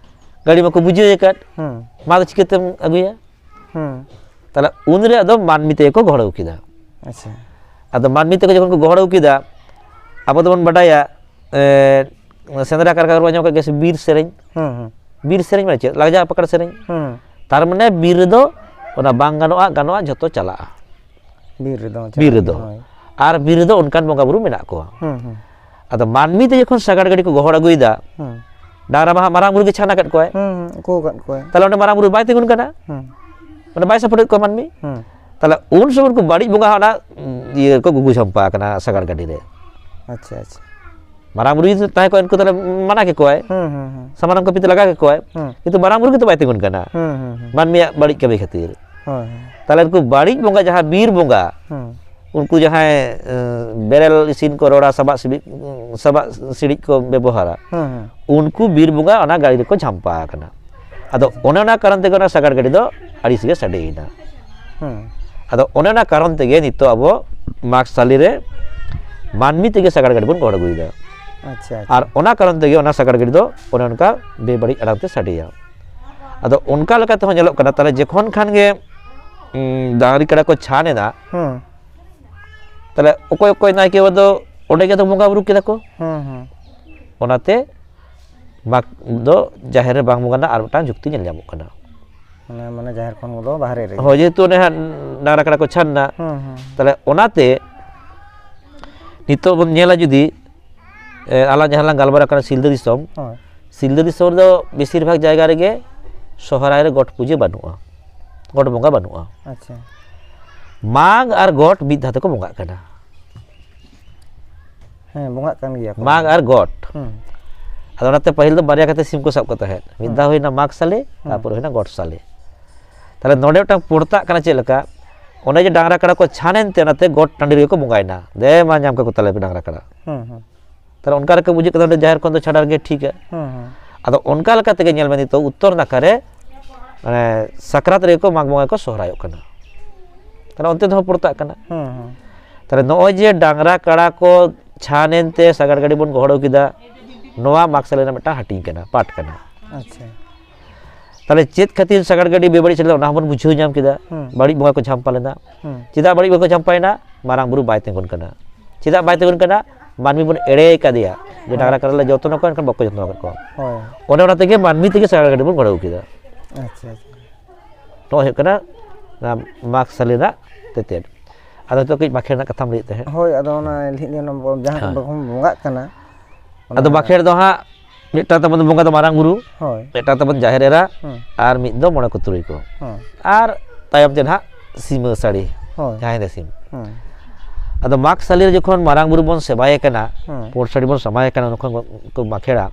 ᱜᱟᱹᱰᱤ ᱢᱟᱠᱚ ᱵᱩᱡᱷᱟᱹᱣ ᱟᱠᱟᱫ, ᱦᱩᱸ᱾ ᱢᱟ ᱫᱚ ᱪᱤᱠᱟᱹᱛᱮᱢ ᱟᱹᱜᱩᱭᱟ? ᱦᱩᱸ᱾ ᱛᱟᱦᱞᱮ ᱩᱱᱨᱮ ᱟᱫᱚ ᱢᱟᱹᱱᱢᱤ ᱛᱮᱜᱮ ᱠᱚ ᱜᱚᱦᱚᱲ ᱟᱹᱜᱩ ᱠᱮᱫᱟ᱾ ᱟᱪᱪᱷᱟ᱾ ᱟᱫᱚ ᱢᱟᱹᱱᱢᱤ ᱛᱮᱠᱚ ᱡᱚᱠᱷᱚᱱ ᱠᱚ ᱜᱚᱦᱚᱲ ᱟᱹᱜᱩ ᱠᱮᱫᱟ, ᱟᱵᱚ ᱫᱚᱵᱚᱱ ᱵᱟᱰᱟᱭᱟ, ᱮ, ᱥᱮᱸᱫᱽᱨᱟ ᱠᱟᱨᱠᱟ ᱠᱚᱨᱮ ᱵᱚᱱ ᱟᱸᱡᱚᱢ ᱠᱟᱜ ᱜᱮᱭᱟ ᱥᱮ, ᱵᱤᱨ ᱥᱮᱨᱮᱧ? ᱦᱩᱸ, ᱦᱩᱸ᱾ ᱵᱤᱨ ᱥᱮᱨᱮᱧ ᱢᱟᱱᱮ ᱪᱮᱫ? ᱞᱟᱜᱽᱡᱟ ᱯᱟᱠᱟᱲ ᱥᱮᱨᱮᱧ᱾ ᱦᱩᱸ᱾ ᱛᱟᱨ ᱢᱟᱱᱮ ᱵᱤᱨ ᱨᱮᱫᱚ ᱚᱱᱟ ᱵᱟᱝ ᱜᱟᱱᱚᱜᱼᱟ, ᱜᱟᱱᱚᱜᱼᱟ, ᱡᱷᱚᱛᱚ ᱪᱟᱞᱟᱜᱼᱟ᱾ ᱵᱤᱨ ᱨᱮᱫᱚ ᱵᱤᱨ ᱪᱟᱞᱟᱜ ᱨᱮᱫᱚ᱾ ᱜᱮᱭᱟ, ᱦᱳᱭ᱾ ᱟᱨ ᱵᱤᱨ ᱨᱮᱫᱚ ᱚᱱᱠᱟᱱ ᱵᱚᱸᱜᱟ ᱵᱩᱨᱩ ᱢᱮᱱᱟᱜ ᱠᱚᱣᱟ᱾ ᱦᱩᱸ, ᱦᱩᱸ᱾ ᱟᱫᱚ ᱢᱟᱹᱱᱢᱤ ᱛᱮ ᱡᱚᱠᱷᱚᱱ ᱥᱟᱜᱟᱲ ᱜᱟᱹᱰᱤ ᱠᱚ ᱜᱚᱦᱚᱲ ᱟᱹᱜᱩᱭᱮᱫᱟ, ᱦᱩᱸ᱾ ᱰᱟᱝᱨᱟ ᱢᱟ ᱦᱟᱸᱜ ᱢᱟᱨᱟᱝ ᱵᱩᱨᱩ ᱜᱮ ᱪᱷᱟᱱᱟ ᱠᱟᱫ ᱠᱚᱣᱟᱭ᱾ ᱦᱩᱸ, ᱦᱩᱸ, ᱩᱠᱩ ᱟᱠᱟᱫ ᱠᱚᱣᱟᱭ᱾ ᱛᱟᱦᱞᱮ ᱚᱸᱰᱮ ᱢᱟᱨᱟᱝ ᱵᱩᱨᱩ ᱵᱟᱭ ᱛᱤᱸᱜᱩᱱ ᱠᱟᱱᱟ᱾ ᱦᱩᱸ᱾ ᱚᱸᱰᱮ ᱵᱟᱭ ᱥᱟᱯᱳᱨᱴᱮᱫ ᱠᱚᱣᱟ ᱢᱟᱹᱱᱢᱤ᱾ ᱦᱩᱸ᱾ ᱛᱟᱦᱞᱮ ᱩᱱ ᱥᱚᱢᱚᱭ ᱩᱱᱠᱩ ᱵᱟᱹᱲᱤᱡ ᱵᱚᱸᱜᱟ ᱚᱱᱟ, ᱤᱭᱟᱹ ᱠᱚ ᱜᱩᱜᱩ ᱡᱷᱟᱢᱯᱟ ᱟᱠᱟᱱᱟ ᱥᱟᱜᱟᱲ ᱜᱟᱹᱰᱤ ᱨᱮ᱾ ᱟᱪᱪᱷᱟ, ᱟᱪᱪᱷᱟ᱾ ᱢᱟᱨᱟᱝ ᱵᱩᱨᱩ ᱡᱩᱫᱤ ᱛᱟᱦᱮᱸ ᱠᱚᱜᱼᱟ, ᱩᱱᱠᱩ ᱛᱟᱦᱞᱮ ᱢᱟᱱᱟ ᱠᱮᱠᱚᱣᱟᱭ᱾ ᱦᱩᱸ, ᱦᱩᱸ, ᱦᱩᱸ᱾ ᱥᱟᱢᱟᱱᱚᱢ ᱠᱚ ᱯᱤᱛ ᱞᱟᱜᱟ ᱠᱮᱠᱚᱣᱟᱭ᱾ ᱦᱩᱸ᱾ ᱠᱤᱱᱛᱩ ᱢᱟᱨᱟᱝ ᱵᱩᱨᱩ ᱜᱮᱛᱚ ᱵᱟᱭ ᱛᱤᱸᱜᱩᱱ ᱠᱟᱱᱟ᱾ ᱦᱩᱸ, ᱦᱩᱸ, ᱦᱩᱸ᱾ ᱢᱟᱹᱱᱢᱤᱭᱟᱜ ᱵᱟᱹᱲᱤᱡ ᱠᱟᱹᱢᱤ ᱠᱷᱟᱹᱛᱤᱨ᱾ ᱦᱳᱭ, ᱦᱳᱭ᱾ ᱛᱟᱦᱞᱮ ᱩᱱᱠᱩ ᱵᱟᱹᱲᱤᱡ ᱵᱚᱸᱜᱟ, ᱡᱟᱦᱟᱸ ᱵᱤᱨ ᱵᱚᱸᱜᱟ, ᱦᱩᱸ᱾ ᱩᱱᱠᱩ ᱡᱟᱦᱟᱸᱭ, ᱮᱸ, ᱵᱮᱨᱮᱞ ᱤᱥᱤᱱ ᱠᱚ ᱨᱚᱲᱟ, ᱥᱟᱵᱟᱜ ᱥᱤᱵᱤᱡ, ᱥᱟᱵᱟᱜ ᱥᱤᱲᱤᱡ ᱠᱚ ᱵᱮᱵᱚᱦᱟᱨᱟ, ᱦᱩᱸ, ᱦᱩᱸ᱾ ᱩᱱᱠᱩ ᱵᱤᱨ ᱵᱚᱸᱜᱟ ᱚᱱᱟ ᱜᱟᱹᱰᱤ ᱨᱮᱠᱚ ᱡᱷᱟᱢᱯᱟ ᱟᱠᱟᱱᱟ᱾ ᱟᱫᱚ ᱚᱱᱮ ᱚᱱᱟ ᱠᱟᱨᱚᱱ ᱛᱮᱜᱮ ᱚᱱᱟ ᱥᱟᱜᱟᱲ ᱜᱟᱹᱰᱤ ᱫᱚ ᱟᱹᱲᱤᱥ ᱜᱮ ᱥᱟᱰᱮᱭᱮᱱᱟ᱾ ᱦᱩᱸ᱾ ᱟᱫᱚ ᱚᱱᱮ ᱚᱱᱟ ᱠᱟᱨᱚᱱ ᱛᱮᱜᱮ ᱱᱤᱛᱚᱜ ᱟᱵᱚ ᱢᱟᱜᱽ ᱥᱟᱞᱮ ᱨᱮ ᱢᱟᱹᱱᱢᱤ ᱛᱮᱜᱮ ᱥᱟᱜᱟᱲ ᱜᱟᱹᱰᱤ ᱵᱚᱱ ᱜᱚᱦᱚᱲ ᱟᱹᱜᱩᱭᱮᱫᱟ᱾ ᱟᱪᱪᱷᱟ, ᱟᱪᱪᱷᱟ᱾ ᱟᱨ ᱚᱱᱟ ᱠᱟᱨᱚᱱ ᱛᱮᱜᱮ ᱚᱱᱟ ᱥᱟᱜᱟᱲ ᱜᱟᱹᱰᱤ ᱫᱚ ᱚᱱᱮ ᱚᱱᱠᱟ ᱵᱮᱵᱟᱹᱲᱤᱡ ᱟᱲᱟᱝ ᱛᱮ ᱥᱟᱰᱮᱭᱟ᱾ ᱟᱫᱚ ᱚᱱᱠᱟ ᱞᱮᱠᱟ ᱛᱮᱦᱚᱸ ᱧᱮᱞᱚᱜ ᱠᱟᱱᱟ, ᱛᱟᱦᱚᱞᱮ ᱡᱚᱠᱷᱚᱱ ᱠᱷᱟᱱ ᱜᱮ, ᱩᱸ, ᱰᱟᱝᱨᱤ ᱠᱟᱰᱟ ᱠᱚ ᱪᱷᱟᱱ ᱮᱱᱟ, ᱦᱩᱸ᱾ ᱛᱟᱦᱚᱞᱮ ᱚᱠᱚᱭ ᱚᱠᱚᱭ ᱱᱟᱭᱠᱮ ᱵᱟᱵᱟ ᱫᱚ ᱚᱸᱰᱮ ᱜᱮ ᱫᱚ ᱵᱚᱸᱜᱟ ᱵᱩᱨᱩ ᱠᱮᱫᱟ ᱠᱚ᱾ ᱦᱩᱸ, ᱦᱩᱸ᱾ ᱚᱱᱟᱛᱮ ᱢᱟᱜᱽ ᱫᱚ ᱡᱟᱦᱮᱨ ᱨᱮ ᱵᱟᱝ ᱵᱚᱸᱜᱟ ᱨᱮᱱᱟᱜ ᱟᱨ ᱢᱤᱫᱴᱟᱝ ᱡᱩᱠᱛᱤ ᱧᱮᱞ ᱧᱟᱢᱚᱜ ᱠᱟᱱᱟ᱾ ᱢᱟᱱᱮ, ᱢᱟᱱᱮ ᱡᱟᱦᱮᱨ ᱠᱷᱚᱱ ᱫᱚ ᱵᱟᱦᱨᱮ ᱨᱮᱜᱮ᱾ ᱦᱳᱭ, ᱡᱮᱦᱮᱛᱩ ᱚᱱᱮ ᱦᱟᱸᱜ ᱰᱟᱝᱨᱟ ᱠᱟᱰᱟ ᱠᱚ ᱪᱷᱟᱱ ᱮᱱᱟ᱾ ᱦᱩᱸ, ᱦᱩᱸ᱾ ᱛᱟᱦᱚᱞᱮ ᱚᱱᱟᱛᱮ ᱱᱤᱛᱚᱜ ᱵᱚᱱ ᱧᱮᱞᱟ ᱡᱩᱫᱤ, ᱮ, ᱟᱞᱟᱝ ᱡᱟᱦᱟᱸ ᱞᱟᱝ ᱜᱟᱞᱢᱟᱨᱟᱜ ᱠᱟᱱᱟ ᱥᱤᱞᱫᱟᱹ ᱫᱤᱥᱚᱢ, ᱦᱳᱭ᱾ ᱥᱤᱞᱫᱟᱹ ᱫᱤᱥᱚᱢ ᱨᱮᱫᱚ ᱵᱮᱥᱤᱨ ᱵᱷᱟᱜᱽ ᱡᱟᱭᱜᱟ ᱨᱮᱜᱮ ᱥᱚᱦᱨᱟᱭ ᱨᱮ ᱜᱚᱴ ᱯᱩᱡᱟᱹ ᱵᱟᱹᱱᱩᱜᱼᱟ, ᱜᱚᱴ ᱵᱚᱸᱜᱟ ᱵᱟᱹᱱᱩᱜᱼᱟ᱾ ᱟᱪᱪᱷᱟ᱾ ᱢᱟᱜᱽ ᱟᱨ ᱜᱚᱴ ᱢᱤᱫ ᱫᱷᱟᱣ ᱛᱮᱠᱚ ᱵᱚᱸᱜᱟᱜ ᱠᱟᱱᱟ᱾ ᱦᱮᱸ, ᱵᱚᱸᱜᱟᱜ ᱠᱟᱱ ᱜᱮᱭᱟ ᱠᱚ᱾ ᱢᱟᱜᱽ ᱟᱨ ᱜᱚᱴ᱾ ᱦᱩᱸ᱾ ᱟᱫᱚ ᱚᱱᱟᱛᱮ ᱯᱟᱹᱦᱤᱞ ᱫᱚ ᱵᱟᱨᱭᱟ ᱠᱟᱛᱮ ᱥᱤᱢ ᱠᱚ ᱥᱟᱵ ᱠᱚ ᱛᱟᱦᱮᱸᱫ, ᱢᱤᱫ ᱦᱩᱸ᱾ ᱫᱷᱟᱣ ᱦᱩᱭᱱᱟ ᱢᱟᱜᱽ ᱥᱟᱞᱮ, ᱦᱩᱸ᱾ ᱛᱟᱨᱯᱚᱨ ᱦᱩᱭᱱᱟ ᱜᱚᱴ ᱥᱟᱞᱮ᱾ ᱛᱟᱦᱞᱮ ᱱᱚᱰᱮ ᱢᱤᱫᱴᱟᱝ ᱯᱚᱲᱛᱟᱜ ᱠᱟᱱᱟ ᱪᱮᱫ ᱞᱮᱠᱟ, ᱚᱱᱮ ᱡᱮ ᱰᱟᱝᱨᱟ ᱠᱟᱰᱟ ᱠᱚ ᱪᱷᱟᱱ ᱮᱱᱛᱮ ᱚᱱᱟᱛᱮ ᱜᱚᱴ ᱴᱟᱺᱰᱤ ᱨᱮᱜᱮ ᱠᱚ ᱵᱚᱸᱜᱟᱭᱮᱱᱟ, ᱫᱮ ᱢᱟ ᱧᱟᱢ ᱠᱟᱠᱚ ᱛᱟᱞᱮ ᱯᱮ ᱰᱟᱝᱨᱟ ᱠᱟᱰᱟ᱾ ᱦᱩᱸ, ᱦᱩᱸ᱾ ᱛᱟᱦᱞᱮ ᱚᱱᱠᱟ ᱞᱮᱠᱟ ᱵᱩᱡᱷᱟᱹᱜ ᱠᱟᱱᱟ, ᱚᱸᱰᱮ ᱡᱟᱦᱮᱨ ᱠᱷᱚᱱ ᱫᱚ ᱪᱷᱟᱰᱟ ᱨᱮᱜᱮ ᱴᱷᱤᱠᱟ᱾ ᱦᱩᱸ, ᱦᱩᱸ᱾ ᱟᱫᱚ ᱚᱱᱠᱟ ᱞᱮᱠᱟ ᱛᱮᱜᱮ ᱧᱮᱞ ᱢᱮ, ᱱᱤᱛᱚᱜ ᱩᱛᱛᱚᱨ ᱱᱟᱠᱷᱟ ᱨᱮ, ᱢᱟᱱᱮ, ᱥᱟᱠᱨᱟᱛ ᱨᱮᱜᱮ ᱠᱚ ᱢᱟᱜᱽ ᱵᱚᱸᱜᱟ ᱠᱚ ᱥᱚᱦᱨᱟᱭᱚᱜ ᱠᱟᱱᱟ᱾ ᱛᱟᱦᱞᱮ ᱚᱱᱛᱮ ᱫᱚ ᱯᱚᱲᱛᱟᱜ ᱠᱟᱱᱟ᱾ ᱦᱩᱸ, ᱦᱩᱸ᱾ ᱛᱟᱦᱞᱮ ᱱᱚᱜᱼᱚᱭ ᱡᱮ ᱰᱟᱝᱨᱟ ᱠᱟᱲᱟ ᱠᱚ ᱪᱷᱟᱱ ᱮᱱᱛᱮ ᱥᱟᱜᱟᱲ ᱜᱟᱹᱰᱤ ᱵᱚᱱ ᱜᱚᱦᱚᱲ ᱠᱮᱫᱟ, ᱱᱚᱣᱟ ᱢᱟᱜᱽ ᱥᱟᱞᱮ ᱨᱮᱱᱟᱜ ᱢᱤᱫᱴᱟᱝ ᱦᱟᱹᱴᱤᱧ ᱠᱟᱱᱟ, ᱯᱟᱴ ᱠᱟᱱᱟ᱾ ᱟᱪᱪᱷᱟ᱾ ᱛᱟᱦᱞᱮ ᱪᱮᱫ ᱠᱷᱟᱹᱛᱤᱨ ᱥᱟᱜᱟᱲ ᱜᱟᱹᱰᱤ ᱵᱮᱵᱟᱹᱲᱤᱡ ᱥᱮᱴᱮᱨ ᱞᱮᱱᱟ, ᱚᱱᱟ ᱦᱚᱸᱵᱚᱱ ᱵᱩᱡᱷᱟᱹᱣ ᱧᱟᱢ ᱠᱮᱫᱟ᱾ ᱦᱩᱸ᱾ ᱵᱟᱹᱲᱤᱡ ᱵᱚᱸᱜᱟ ᱠᱚ ᱡᱷᱟᱢᱯᱟ ᱞᱮᱱᱟ᱾ ᱦᱩᱸ᱾ ᱪᱮᱫᱟᱜ ᱵᱟᱹᱲᱤᱡ ᱵᱚᱸᱜᱟ ᱠᱚ ᱡᱷᱟᱢᱯᱟᱭᱮᱱᱟ? ᱢᱟᱨᱟᱝ ᱵᱩᱨᱩ ᱵᱟᱭ ᱛᱤᱸᱜᱩᱱ ᱠᱟᱱᱟ᱾ ᱪᱮᱫᱟᱜ ᱵᱟᱭ ᱛᱤᱸᱜᱩᱱ ᱠᱟᱱᱟ? ᱢᱟᱹᱱᱢᱤ ᱵᱚᱱ ᱮᱲᱮ ᱠᱟᱫᱮᱭᱟ ᱡᱮ ᱦᱳᱭ᱾ ᱰᱟᱝᱨᱟ ᱠᱟᱰᱟ ᱞᱮ ᱡᱚᱛᱱᱚ ᱠᱚᱣᱟ, ᱮᱱᱠᱷᱟᱱ ᱵᱟᱠᱚ ᱡᱚᱛᱱᱚ ᱟᱠᱟᱫ ᱠᱚᱣᱟ᱾ ᱦᱳᱭ᱾ ᱚᱱᱮ ᱚᱱᱟ ᱛᱮᱜᱮ ᱢᱟᱹᱱᱢᱤ ᱛᱮᱜᱮ ᱥᱟᱜᱟᱲ ᱜᱟᱹᱰᱤ ᱵᱚᱱ ᱜᱚᱲᱚ ᱠᱮᱫᱟ᱾ ᱟᱪᱪᱷᱟ, ᱟᱪᱪᱷᱟ᱾ ᱱᱚᱣᱟ ᱦᱩᱭᱩᱜ ᱠᱟᱱᱟ ᱚᱱᱟ ᱢᱟᱜᱽ ᱥᱟᱞᱮ ᱨᱮᱱᱟᱜ ᱛᱮᱛᱮᱫ᱾ ᱟᱫᱚ ᱱᱤᱛᱚᱜ ᱠᱟᱹᱡ ᱵᱟᱠᱷᱮᱲ ᱨᱮᱱᱟᱜ ᱠᱟᱛᱷᱟᱢ ᱞᱟᱹᱭᱮᱫ ᱛᱟᱦᱮᱸᱫ᱾ ᱦᱳᱭ, ᱟᱫᱚ ᱚᱱᱟ ᱞᱟᱹᱭᱮᱫ ᱫᱚ ᱚᱱᱟ ᱵᱚ-, ᱡᱟᱦᱟᱸ ᱦᱮᱸ᱾ ᱵᱚᱱ ᱵᱚᱸᱜᱟᱜ ᱠᱟᱱᱟ, ᱟᱫᱚ ᱚᱱᱟ ᱵᱟᱠᱷᱮᱲ ᱫᱚ ᱦᱟᱸᱜ ᱢᱤᱫᱴᱟᱝ ᱛᱟᱵᱚᱱ ᱵᱚᱸᱜᱟ ᱫᱚ ᱢᱟᱨᱟᱝ ᱵᱩᱨᱩ, ᱦᱳᱭ᱾ ᱢᱤᱫᱴᱟᱝ ᱛᱟᱵᱚᱱ ᱡᱟᱦᱮᱨ ᱮᱨᱟ, ᱦᱩᱸ᱾ ᱟᱨ ᱢᱤᱫ ᱫᱚ ᱢᱚᱬᱮ ᱠᱚ ᱛᱩᱨᱩᱭ ᱠᱚ᱾ ᱦᱩᱸ᱾ ᱟᱨ ᱛᱟᱭᱚᱢ ᱛᱮ ᱱᱟᱦᱟᱜ ᱥᱤᱢᱟᱹ ᱥᱟᱹᱲᱤ, ᱦᱳᱭ᱾ ᱡᱟᱦᱟᱸᱭ ᱫᱚ ᱥᱤᱢ᱾ ᱦᱩᱸ᱾ ᱟᱫᱚ ᱢᱟᱜᱽ ᱥᱟᱞᱮ ᱨᱮ ᱡᱚᱠᱷᱚᱱ ᱢᱟᱨᱟᱝ ᱵᱩᱨᱩ ᱵᱚᱱ ᱥᱮᱵᱟᱭᱮ ᱠᱟᱱᱟ, ᱦᱩᱸ᱾ ᱯᱩᱸᱰ ᱥᱟᱹᱲᱤ ᱵᱚᱱ ᱥᱟᱢᱟᱭᱮ ᱠᱟᱱᱟ, ᱡᱚᱠᱷᱚᱱ ᱠᱚ ᱵᱟᱠᱷᱮᱲᱟ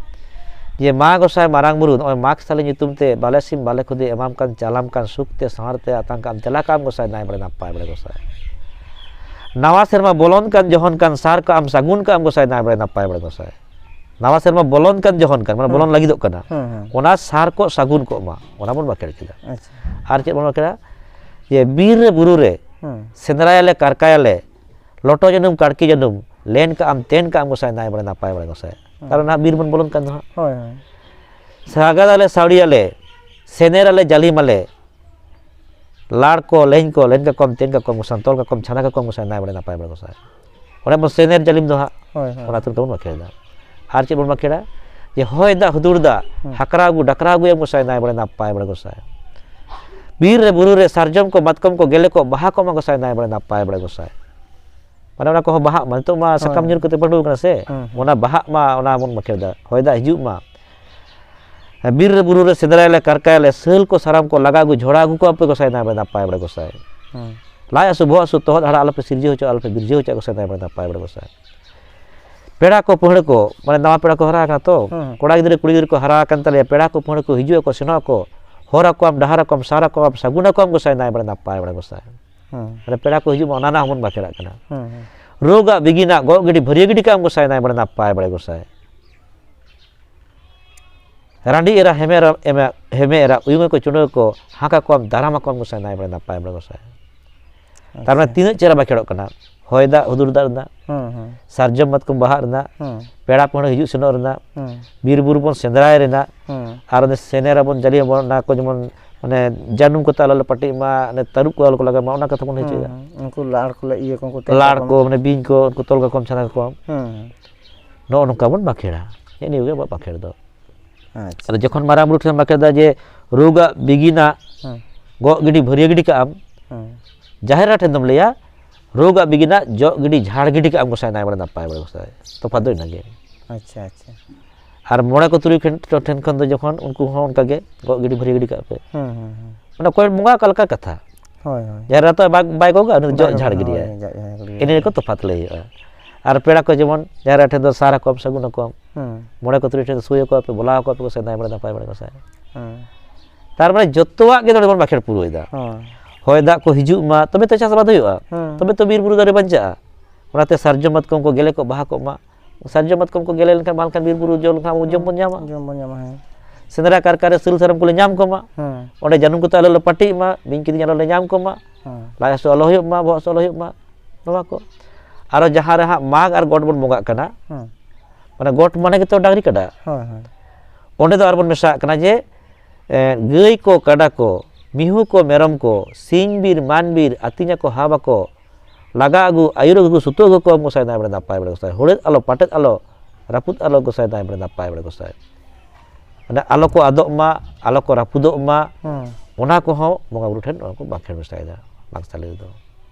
ᱡᱮ, "ᱢᱟ ᱜᱚᱸᱥᱟᱭ ᱢᱟᱨᱟᱝ ᱵᱩᱨᱩ, ᱱᱚᱜᱼᱚᱭ ᱢᱟᱜᱽ ᱥᱟᱞᱮ ᱧᱩᱛᱩᱢ ᱛᱮ ᱵᱟᱞᱮ ᱥᱤᱢ ᱵᱟᱞᱮ ᱠᱷᱩᱫᱤ ᱮᱢᱟᱢ ᱠᱟᱱ, ᱪᱟᱞᱟᱢ ᱠᱟᱱ, ᱥᱩᱠ ᱛᱮ ᱥᱟᱶᱟᱨ ᱛᱮ ᱟᱛᱟᱝ ᱠᱟᱜ ᱟᱢ, ᱫᱮᱞᱟ ᱠᱟᱜ ᱟᱢ ᱜᱚᱸᱥᱟᱭ, ᱱᱟᱭ ᱵᱟᱲᱮ ᱱᱟᱯᱟᱭ ᱵᱟᱲᱮ ᱜᱚᱸᱥᱟᱭ᱾ ᱱᱟᱣᱟ ᱥᱮᱨᱢᱟ ᱵᱚᱞᱚᱱ ᱠᱟᱱ, ᱡᱚᱦᱚᱱ ᱠᱟᱱ, ᱥᱟᱨ ᱠᱟᱜ ᱟᱢ, ᱥᱟᱹᱜᱩᱱ ᱠᱟᱜ ᱟᱢ ᱜᱚᱸᱥᱟᱭ, ᱱᱟᱭ ᱵᱟᱲᱮ ᱱᱟᱯᱟᱭ ᱵᱟᱲᱮ ᱜᱚᱸᱥᱟᱭ᱾" ᱱᱟᱣᱟ ᱥᱮᱨᱢᱟ ᱵᱚᱞᱚᱱ ᱠᱟᱱ, ᱡᱚᱦᱚᱱ ᱠᱟᱱ, ᱢᱟᱱᱮ ᱦᱩᱸ᱾ ᱵᱚᱞᱚᱱ ᱞᱟᱹᱜᱤᱫᱚᱜ ᱠᱟᱱᱟ᱾ ᱦᱩᱸ, ᱦᱩᱸ᱾ ᱚᱱᱟ ᱥᱟᱨ ᱠᱚ ᱥᱟᱹᱜᱩᱱ ᱠᱚᱜ ᱢᱟ, ᱚᱱᱟ ᱵᱚᱱ ᱵᱟᱠᱷᱮᱲ ᱠᱮᱫᱟ᱾ ᱟᱪᱪᱷᱟ᱾ ᱟᱨ ᱪᱮᱫ ᱵᱚᱱ ᱵᱟᱠᱷᱮᱲᱟ? ᱡᱮ ᱵᱤᱨ ᱨᱮ ᱵᱩᱨᱩ ᱨᱮ ᱦᱩᱸ᱾ ᱥᱮᱸᱫᱽᱨᱟᱭᱟᱞᱮ, ᱠᱟᱨᱠᱟᱭᱟᱞᱮ, ᱞᱚᱴᱚ ᱡᱟᱹᱱᱩᱢ, ᱠᱟᱲᱠᱤ ᱡᱟᱹᱱᱩᱢ, ᱞᱮᱱ ᱠᱟᱜ ᱟᱢ, ᱛᱮᱱ ᱠᱟᱜ ᱟᱢ ᱜᱚᱸᱥᱟᱭ ᱱᱟᱭ ᱵᱟᱲᱮ ᱱᱟᱯᱟᱭ ᱵᱟᱲᱮ ᱜᱚᱸᱥᱟᱭ᱾ ᱦᱩᱸ᱾ ᱠᱟᱨᱚᱱ ᱱᱟᱦᱟᱜ ᱵᱤᱨ ᱵᱚᱱ ᱵᱚᱞᱚᱱ ᱠᱟᱱ ᱫᱚ ᱦᱟᱸᱜ᱾ ᱦᱳᱭ, ᱦᱳᱭ᱾ ᱥᱟᱜᱟᱫ ᱟᱞᱮ, ᱥᱟᱹᱣᱲᱤ ᱟᱞᱮ, ᱥᱮᱱᱮᱨ ᱟᱞᱮ, ᱡᱟᱹᱞᱤᱢ ᱟᱞᱮ, ᱞᱟᱲ ᱠᱚ, ᱞᱮᱧ ᱠᱚ, ᱞᱮᱱ ᱠᱟᱠᱚᱢ, ᱛᱮᱱ ᱠᱟᱠᱚᱢ, ᱥᱟᱱᱛᱚᱞ ᱠᱟᱠᱚᱢ, ᱪᱷᱟᱱᱟ ᱠᱟᱠᱚᱢ ᱜᱚᱸᱥᱟᱭ ᱱᱟᱭ ᱵᱟᱲᱮ ᱱᱟᱯᱟᱭ ᱵᱟᱲᱮ ᱜᱚᱸᱥᱟᱭ᱾ ᱚᱱᱮ ᱵᱚᱱ ᱥᱮᱱᱮᱨ ᱡᱟᱹᱞᱤᱢ ᱫᱚ ᱦᱟᱸᱜ, ᱦᱳᱭ, ᱦᱳᱭ᱾ ᱚᱱᱟ ᱛᱮ ᱛᱟᱵᱚᱱ ᱵᱟᱠᱷᱮᱲ ᱮᱫᱟ᱾ ᱟᱨ ᱪᱮᱫ ᱵᱚᱱ ᱵᱟᱠᱷᱮᱲᱟ? ᱡᱮ ᱦᱚᱭ ᱫᱟᱜ ᱦᱩᱫᱩᱲ ᱫᱟᱜ, ᱦᱩᱸ᱾ ᱦᱟᱠᱨᱟ ᱟᱹᱜᱩ ᱰᱟᱠᱨᱟ ᱟᱹᱜᱩᱭᱟ ᱜᱚᱸᱥᱟᱭ ᱱᱟᱭ ᱵᱟᱲᱮ ᱱᱟᱯᱟᱭ ᱵᱟᱲᱮ ᱜᱚᱸᱥᱟᱭ᱾ ᱵᱤᱨ ᱨᱮ ᱵᱩᱨᱩ ᱨᱮ ᱥᱟᱨᱡᱚᱢ ᱠᱚ ᱢᱟᱛᱠᱚᱢ ᱠᱚ ᱜᱮᱞᱮ ᱠᱚ ᱵᱟᱦᱟ ᱠᱚᱜ ᱢᱟ ᱜᱚᱸᱥᱟᱭ ᱱᱟᱭ ᱵᱟᱲᱮ ᱱᱟᱯᱟᱭ ᱵᱟᱲᱮ ᱜᱚᱸᱥᱟᱭ᱾ ᱢᱟᱱᱮ ᱚᱱᱟ ᱠᱚᱦᱚᱸ ᱵᱟᱦᱟᱜ ᱢᱟ, ᱱᱤᱛᱚᱜ ᱢᱟ ᱦᱳᱭ᱾ ᱥᱟᱠᱟᱢ ᱧᱩᱨ ᱠᱟᱛᱮ ᱯᱟᱹᱰᱩ ᱟᱠᱟᱱᱟ ᱥᱮ, ᱦᱩᱸ, ᱦᱩᱸ᱾ ᱚᱱᱟ ᱵᱟᱦᱟᱜ ᱢᱟ, ᱚᱱᱟ ᱵᱚᱱ ᱵᱟᱠᱷᱮᱲ ᱮᱫᱟ᱾ ᱦᱚᱭ ᱫᱟᱜ ᱦᱤᱡᱩᱜ ᱢᱟ᱾ ᱵᱤᱨ ᱨᱮ ᱵᱩᱨᱩ ᱨᱮ ᱥᱮᱸᱫᱽᱨᱟᱭᱟᱞᱮ, ᱠᱟᱨᱠᱟᱭᱟᱞᱮ, ᱥᱟᱹᱞ ᱠᱚ ᱥᱟᱨᱟᱢ ᱠᱚ ᱞᱟᱜᱟ ᱟᱹᱜᱩ ᱡᱷᱚᱲᱟ ᱟᱹᱜᱩ ᱠᱚᱣᱟ ᱯᱮ ᱜᱚᱸᱥᱟᱭ ᱱᱟᱭ ᱵᱟᱲᱮ ᱱᱟᱯᱟᱭ ᱵᱟᱲᱮ ᱜᱚᱸᱥᱟᱭ᱾ ᱦᱩᱸ᱾ ᱞᱟᱡ ᱦᱟᱹᱥᱩ ᱵᱚᱦᱚᱜ ᱦᱟᱹᱥᱩ ᱛᱚᱦᱚᱫ ᱦᱟᱲᱟᱜ ᱟᱞᱚᱯᱮ ᱥᱤᱨᱡᱟᱹ ᱦᱚᱪᱚ, ᱟᱞᱚᱯᱮ ᱵᱤᱨᱡᱟᱹ ᱦᱚᱪᱚ ᱜᱚᱸᱥᱟᱭ ᱱᱟᱭ ᱵᱟᱲᱮ ᱱᱟᱯᱟᱭ ᱵᱟᱲᱮ ᱜᱚᱸᱥᱟᱭ᱾ ᱯᱮᱲᱟ ᱠᱚ ᱯᱟᱹᱦᱲᱟᱹ ᱠᱚ, ᱢᱟᱱᱮ ᱱᱟᱣᱟ ᱯᱮᱲᱟ ᱠᱚ ᱦᱟᱨᱟ ᱟᱠᱟᱱᱟ ᱛᱚ, ᱦᱩᱸ, ᱦᱩᱸ᱾ ᱠᱚᱲᱟ ᱜᱤᱫᱽᱨᱟᱹ ᱠᱩᱲᱤ ᱜᱤᱫᱽᱨᱟᱹ ᱠᱚ ᱦᱟᱨᱟ ᱟᱠᱟᱱ ᱛᱟᱞᱮᱭᱟ, ᱯᱮᱲᱟ ᱠᱚ ᱯᱟᱹᱦᱲᱟᱹ ᱠᱚ ᱦᱤᱡᱩᱜ ᱟᱠᱚ ᱥᱮᱱᱚᱜ ᱟᱠᱚ, ᱦᱚᱨ ᱟᱠᱚᱣᱟᱢ, ᱰᱟᱦᱟᱨ ᱟᱠᱚᱣᱟᱢ, ᱥᱟᱨ ᱟᱠᱚᱣᱟᱢ, ᱥᱟᱹᱜᱩᱱ ᱟᱠᱚᱣᱟᱢ ᱜᱚᱸᱥᱟᱭ ᱱᱟᱭ ᱵᱟᱲᱮ ᱱᱟᱯᱟᱭ ᱵᱟᱲᱮ ᱜᱚᱸᱥᱟᱭ᱾ ᱦᱩᱸ᱾ ᱢᱟᱱᱮ ᱯᱮᱲᱟ ᱠᱚ ᱦᱤᱡᱩᱜ ᱢᱟ, ᱚᱱᱟ ᱨᱮᱱᱟᱜ ᱦᱚᱸᱵᱚᱱ ᱵᱟᱠᱷᱮᱲᱟᱜ ᱠᱟᱱᱟ᱾ ᱦᱩᱸ, ᱦᱩᱸ᱾ ᱨᱳᱜᱽ ᱟᱜ ᱵᱤᱜᱤᱱᱟᱜ ᱜᱚᱜ ᱜᱤᱰᱤ ᱵᱷᱟᱹᱨᱭᱟᱹ ᱜᱤᱰᱤ ᱠᱟᱜ ᱟᱢ ᱜᱚᱸᱥᱟᱭ ᱱᱟᱭ ᱵᱟᱲᱮ ᱱᱟᱯᱟᱭ ᱵᱟᱲᱮ ᱜᱚᱸᱥᱟᱭ᱾ ᱨᱟᱺᱰᱤ ᱮᱨᱟ ᱦᱮᱢᱮ ᱮᱨᱟ, ᱮᱢᱮ-, ᱦᱮᱢᱮ ᱮᱨᱟ ᱩᱭᱩᱝ ᱟᱠᱚ ᱪᱩᱰᱟᱹ ᱠᱚ ᱦᱟᱸᱠ ᱟᱠᱚᱣᱟᱢ ᱫᱟᱨᱟᱢ ᱟᱠᱚᱣᱟᱢ ᱜᱚᱸᱥᱟᱭ ᱱᱟᱭ ᱵᱟᱲᱮ ᱱᱟᱯᱟᱭ ᱵᱟᱲᱮ ᱜᱚᱸᱥᱟᱭ᱾ ᱛᱟᱨ ᱢᱟᱱᱮ ᱟᱪᱪᱷᱟ᱾ ᱛᱤᱱᱟᱹᱜ ᱪᱮᱦᱨᱟ ᱵᱟᱠᱷᱮᱲᱚᱜ ᱠᱟᱱᱟ, ᱦᱚᱭ ᱫᱟᱜ ᱦᱩᱫᱩᱲ ᱫᱟᱜ ᱨᱮᱱᱟᱜ, ᱦᱩᱸ, ᱦᱩᱸ᱾ ᱥᱟᱨᱡᱚᱢ ᱢᱟᱛᱠᱚᱢ ᱵᱟᱦᱟᱜ ᱨᱮᱱᱟᱜ, ᱦᱩᱸ᱾ ᱯᱮᱲᱟ ᱯᱟᱹᱦᱲᱟᱹ ᱦᱤᱡᱩᱜ ᱥᱮᱱᱚᱜ ᱨᱮᱱᱟᱜ, ᱦᱩᱸ᱾ ᱵᱤᱨ ᱵᱩᱨᱩ ᱵᱚᱱ ᱥᱮᱸᱫᱽᱨᱟᱭ ᱨᱮᱱᱟᱜ, ᱦᱩᱸ᱾ ᱟᱨ ᱚᱱᱮ ᱥᱮᱱᱮᱨ ᱟᱵᱚᱱ ᱡᱟᱹᱞᱤ ᱟᱵᱚᱱ, ᱚᱱᱟ ᱠᱚ ᱡᱮᱢᱚᱱ ᱢᱟᱱᱮ ᱡᱟᱹᱱᱩᱢ ᱠᱚᱛᱮ ᱟᱞᱚ ᱞᱮ ᱯᱟᱹᱴᱤᱜ ᱢᱟ, ᱚᱱᱮ ᱛᱟᱹᱨᱩᱵ ᱠᱚ ᱟᱞᱚ ᱠᱚ ᱞᱟᱜᱟᱣ ᱢᱟ, ᱚᱱᱟ ᱠᱟᱛᱷᱟ ᱵᱚᱱ ᱞᱟᱹᱭ ᱦᱩᱸ, ᱦᱚᱪᱚᱭᱮᱫᱟ᱾ ᱦᱩᱸ᱾ ᱩᱱᱠᱩ ᱞᱟᱲ ᱠᱚ ᱞᱟᱹᱭ ᱤᱭᱟᱹ ᱠᱚ, ᱩᱱᱠᱩ ᱞᱟᱲ ᱛᱟᱠᱚ ᱠᱚ, ᱢᱟᱱᱮ ᱵᱤᱧ ᱠᱚ, ᱩᱱᱠᱩ ᱛᱚᱞ ᱠᱟᱠᱚᱢ ᱪᱷᱟᱱᱟ ᱠᱟᱠᱚᱢ᱾ ᱦᱩᱸ, ᱦᱩᱸ᱾ ᱱᱚᱜᱼᱚ ᱱᱚᱝᱠᱟ ᱵᱚᱱ ᱵᱟᱠᱷᱮᱲᱟ᱾ ᱱᱮᱜᱼᱮ ᱱᱤᱭᱟᱹ ᱜᱮ ᱟᱵᱚᱣᱟᱜ ᱵᱟᱠᱷᱮᱲ ᱫᱚ᱾ ᱟᱪᱪᱷᱟ᱾ ᱟᱫᱚ ᱡᱚᱠᱷᱚᱱ ᱢᱟᱨᱟᱝ ᱵᱩᱨᱩ ᱴᱷᱮᱱ ᱵᱟᱠᱷᱮᱲ ᱫᱟ ᱡᱮ ᱨᱳᱜᱽ ᱟᱜ ᱵᱤᱜᱤᱱᱟᱜ ᱦᱩᱸ᱾ ᱜᱚᱜ ᱜᱤᱰᱤ ᱵᱷᱟᱹᱨᱭᱟᱹ ᱜᱤᱰᱤ ᱠᱟᱜ ᱟᱢ, ᱦᱩᱸ᱾ ᱡᱟᱦᱮᱨ ᱮᱨᱟ ᱴᱷᱮᱱ ᱫᱚᱢ ᱞᱟᱹᱭᱟ, ᱨᱳᱜᱽ ᱟᱜ ᱵᱤᱜᱤᱱᱟᱜ ᱡᱚᱜ ᱜᱤᱰᱤ ᱡᱷᱟᱲ ᱜᱤᱰᱤ ᱠᱟᱜ ᱟᱢ ᱜᱚᱸᱥᱟᱭ ᱱᱟᱭ ᱵᱟᱲᱮ ᱱᱟᱯᱟᱭ ᱵᱟᱲᱮ ᱜᱚᱸᱥᱟᱭ᱾ ᱛᱚᱯᱷᱟᱛ ᱫᱚ ᱤᱱᱟᱹᱜᱮ᱾ ᱟᱪᱪᱷᱟ, ᱟᱪᱪᱷᱟ᱾ ᱟᱨ ᱢᱚᱬᱮ ᱠᱚ ᱛᱩᱨᱩᱭ ᱴᱷᱮᱱ, ᱴᱷᱮᱱ ᱠᱷᱚᱱ ᱫᱚ ᱡᱚᱠᱷᱚᱱ ᱩᱱᱠᱩ ᱦᱚᱸ ᱚᱱᱠᱟ ᱜᱮ ᱜᱚᱜ ᱜᱤᱰᱤ ᱵᱷᱟᱹᱨᱭᱟᱹ ᱜᱤᱰᱤ ᱠᱟᱜ ᱯᱮ᱾ ᱦᱩᱸ, ᱦᱩᱸ, ᱦᱩᱸ᱾ ᱢᱟᱱᱮ ᱚᱠᱚᱭ ᱵᱚᱸᱜᱟ ᱚᱠᱟ ᱞᱮᱠᱟ ᱠᱟᱛᱷᱟ᱾ ᱦᱳᱭ, ᱦᱳᱭ᱾ ᱡᱟᱦᱮᱨ ᱮᱨᱟ ᱛᱚ ᱵᱟᱭ, ᱵᱟᱭ ᱜᱚᱜᱟ, ᱩᱱᱤ ᱫᱚ ᱡᱚᱜ ᱵᱟᱭ ᱡᱷᱟᱲ ᱜᱚᱜᱟ, ᱜᱤᱰᱤᱭᱟᱭ᱾ ᱦᱳᱭ, ᱡᱚᱜ ᱡᱷᱟᱲ ᱜᱤᱰᱤᱭᱟᱭ᱾ ᱤᱱᱟᱹ ᱜᱮᱠᱚ ᱛᱚᱯᱷᱟᱛ ᱞᱟᱹᱭ ᱦᱩᱭᱩᱜᱼᱟ᱾ ᱟᱨ ᱯᱮᱲᱟ ᱠᱚ ᱡᱮᱢᱚᱱ ᱡᱟᱦᱮᱨ ᱮᱨᱟ ᱴᱷᱮᱱ ᱫᱚ ᱥᱟᱨ ᱟᱠᱚᱣᱟᱢ, ᱥᱟᱹᱜᱩᱱ ᱟᱠᱚᱣᱟᱢ᱾ ᱦᱩᱸ᱾ ᱢᱚᱬᱮ ᱠᱚ ᱛᱩᱨᱩᱭ ᱴᱷᱮᱱ ᱫᱚ ᱥᱳᱭ ᱟᱠᱚᱣᱟ ᱯᱮ, ᱵᱚᱞᱟᱣ ᱟᱠᱚᱣᱟ ᱯᱮ ᱜᱚᱸᱥᱟᱭ ᱱᱟᱭ ᱵᱟᱲᱮ ᱱᱟᱯᱟᱭ ᱵᱟᱲᱮ ᱜᱚᱸᱥᱟᱭ᱾ ᱦᱩᱸ᱾ ᱛᱟᱨ ᱢᱟᱱᱮ ᱡᱚᱛᱚᱣᱟᱜ ᱜᱮ ᱱᱚᱰᱮ ᱵᱚᱱ ᱵᱟᱠᱷᱮᱲ ᱯᱩᱨᱟᱹᱣ ᱮᱫᱟ᱾ ᱦᱳᱭ᱾ ᱦᱚᱭ ᱫᱟᱜ ᱠᱚ ᱦᱤᱡᱩᱜ ᱢᱟ, ᱛᱚᱵᱮ ᱛᱚ ᱪᱟᱥ ᱟᱵᱟᱫ ᱦᱩᱭᱩᱜᱼᱟ᱾ ᱦᱩᱸ᱾ ᱛᱚᱵᱮ ᱛᱚ ᱵᱤᱨ ᱵᱩᱨᱩ ᱫᱟᱨᱮ ᱵᱟᱧᱪᱟᱜᱼᱟ᱾ ᱚᱱᱟᱛᱮ ᱥᱟᱨᱡᱚᱢ ᱢᱟᱛᱠᱚᱢ ᱠᱚ ᱜᱮᱞᱮ ᱠᱚᱜ ᱵᱟᱦᱟ ᱠᱚᱜ ᱢᱟ᱾ ᱥᱟᱨᱡᱚᱢ ᱢᱟᱛᱠᱚᱢ ᱠᱚ ᱜᱮᱞᱮ ᱞᱮᱱᱠᱷᱟᱱ ᱵᱟᱝᱠᱷᱟᱱ ᱵᱤᱨ ᱵᱩᱨᱩ ᱡᱚ ᱞᱮᱱᱠᱷᱟᱱ ᱟᱵᱚ ᱡᱚᱢ ᱵᱚᱱ ᱧᱟᱢᱟ᱾ ᱡᱚᱢ ᱵᱚᱱ ᱧᱟᱢᱟ, ᱦᱮᱸ᱾ ᱥᱮᱸᱫᱽᱨᱟ ᱠᱟᱨᱠᱟ ᱨᱮ ᱥᱤᱞ ᱥᱟᱨᱚᱢ ᱠᱚᱞᱮ ᱧᱟᱢ ᱠᱚᱢᱟ᱾ ᱦᱮᱸ᱾ ᱚᱸᱰᱮ ᱡᱟᱹᱱᱩᱢ ᱠᱚᱛᱮ ᱟᱞᱚ ᱞᱮ ᱯᱟᱹᱴᱤᱜ ᱢᱟ, ᱵᱤᱧ ᱠᱤᱫᱤᱧ ᱟᱞᱚ ᱞᱮ ᱧᱟᱢ ᱠᱚᱢᱟ᱾ ᱦᱮᱸ᱾ ᱞᱟᱡ ᱦᱟᱹᱥᱩ ᱟᱞᱚ ᱦᱩᱭᱩᱜ ᱢᱟ, ᱵᱚᱦᱚᱜ ᱦᱟᱹᱥᱩ ᱟᱞᱚ ᱦᱩᱭᱩᱜ ᱢᱟ, ᱱᱚᱣᱟ ᱠᱚ᱾ ᱟᱨᱚ ᱡᱟᱦᱟᱸ ᱨᱮ ᱦᱟᱸᱜ ᱢᱟᱜᱽ ᱟᱨ ᱜᱚᱴ ᱵᱚᱱ ᱵᱚᱸᱜᱟᱜ ᱠᱟᱱᱟ, ᱦᱮᱸ᱾ ᱢᱟᱱᱮ ᱜᱚᱴ ᱢᱟᱱᱮ ᱜᱮᱛᱚ ᱰᱟᱝᱨᱤ ᱠᱟᱰᱟ᱾ ᱦᱳᱭ, ᱦᱳᱭ᱾ ᱚᱸᱰᱮ ᱫᱚ ᱟᱨ ᱵᱚᱱ ᱢᱮᱥᱟᱜ ᱠᱟᱱᱟ ᱡᱮ, ᱮ, ᱜᱟᱹᱭ ᱠᱚ, ᱠᱟᱰᱟ ᱠᱚ, ᱢᱤᱦᱩ ᱠᱚ, ᱢᱮᱨᱚᱢ ᱠᱚ, ᱥᱤᱧ ᱵᱤᱨ ᱢᱟᱱ ᱵᱤᱨ, ᱟᱹᱛᱤᱧ ᱟᱠᱚ ᱦᱟᱵ ᱟᱠᱚ, ᱞᱟᱜᱟ ᱟᱹᱜᱩ ᱟᱹᱭᱩᱨ ᱟᱹᱜᱩ ᱥᱩᱛᱩ ᱟᱹᱜᱩ ᱠᱚ ᱜᱚᱸᱥᱟᱭ ᱱᱟᱭ ᱵᱟᱲᱮ ᱱᱟᱯᱟᱭ ᱵᱟᱲᱮ ᱜᱚᱸᱥᱟᱭ, ᱦᱩᱲᱟᱹᱫ ᱟᱞᱚ ᱯᱟᱴᱮᱫ ᱟᱞᱚ ᱨᱟᱹᱯᱩᱫ ᱟᱞᱚ ᱜᱚᱸᱥᱟᱭ ᱱᱟᱭ ᱵᱟᱲᱮ ᱱᱟᱯᱟᱭ ᱵᱟᱲᱮ ᱜᱚᱸᱥᱟᱭ᱾ ᱢᱟᱱᱮ ᱟᱞᱚ ᱠᱚ ᱟᱫᱚᱜ ᱢᱟ, ᱟᱞᱚ ᱠᱚ ᱨᱟᱹᱯᱩᱫᱚᱜ ᱢᱟ, ᱦᱮᱸ᱾ ᱚᱱᱟ ᱠᱚᱦᱚᱸ ᱵᱚᱸᱜᱟ ᱵᱩᱨᱩ ᱴᱷᱮᱱ ᱚᱱᱟ ᱠᱚ ᱵᱟᱸᱠᱷᱮᱲ ᱢᱮᱥᱟᱭᱮᱫᱟ ᱢᱟᱜᱽ ᱥᱟᱞᱮ ᱨᱮᱫᱚ᱾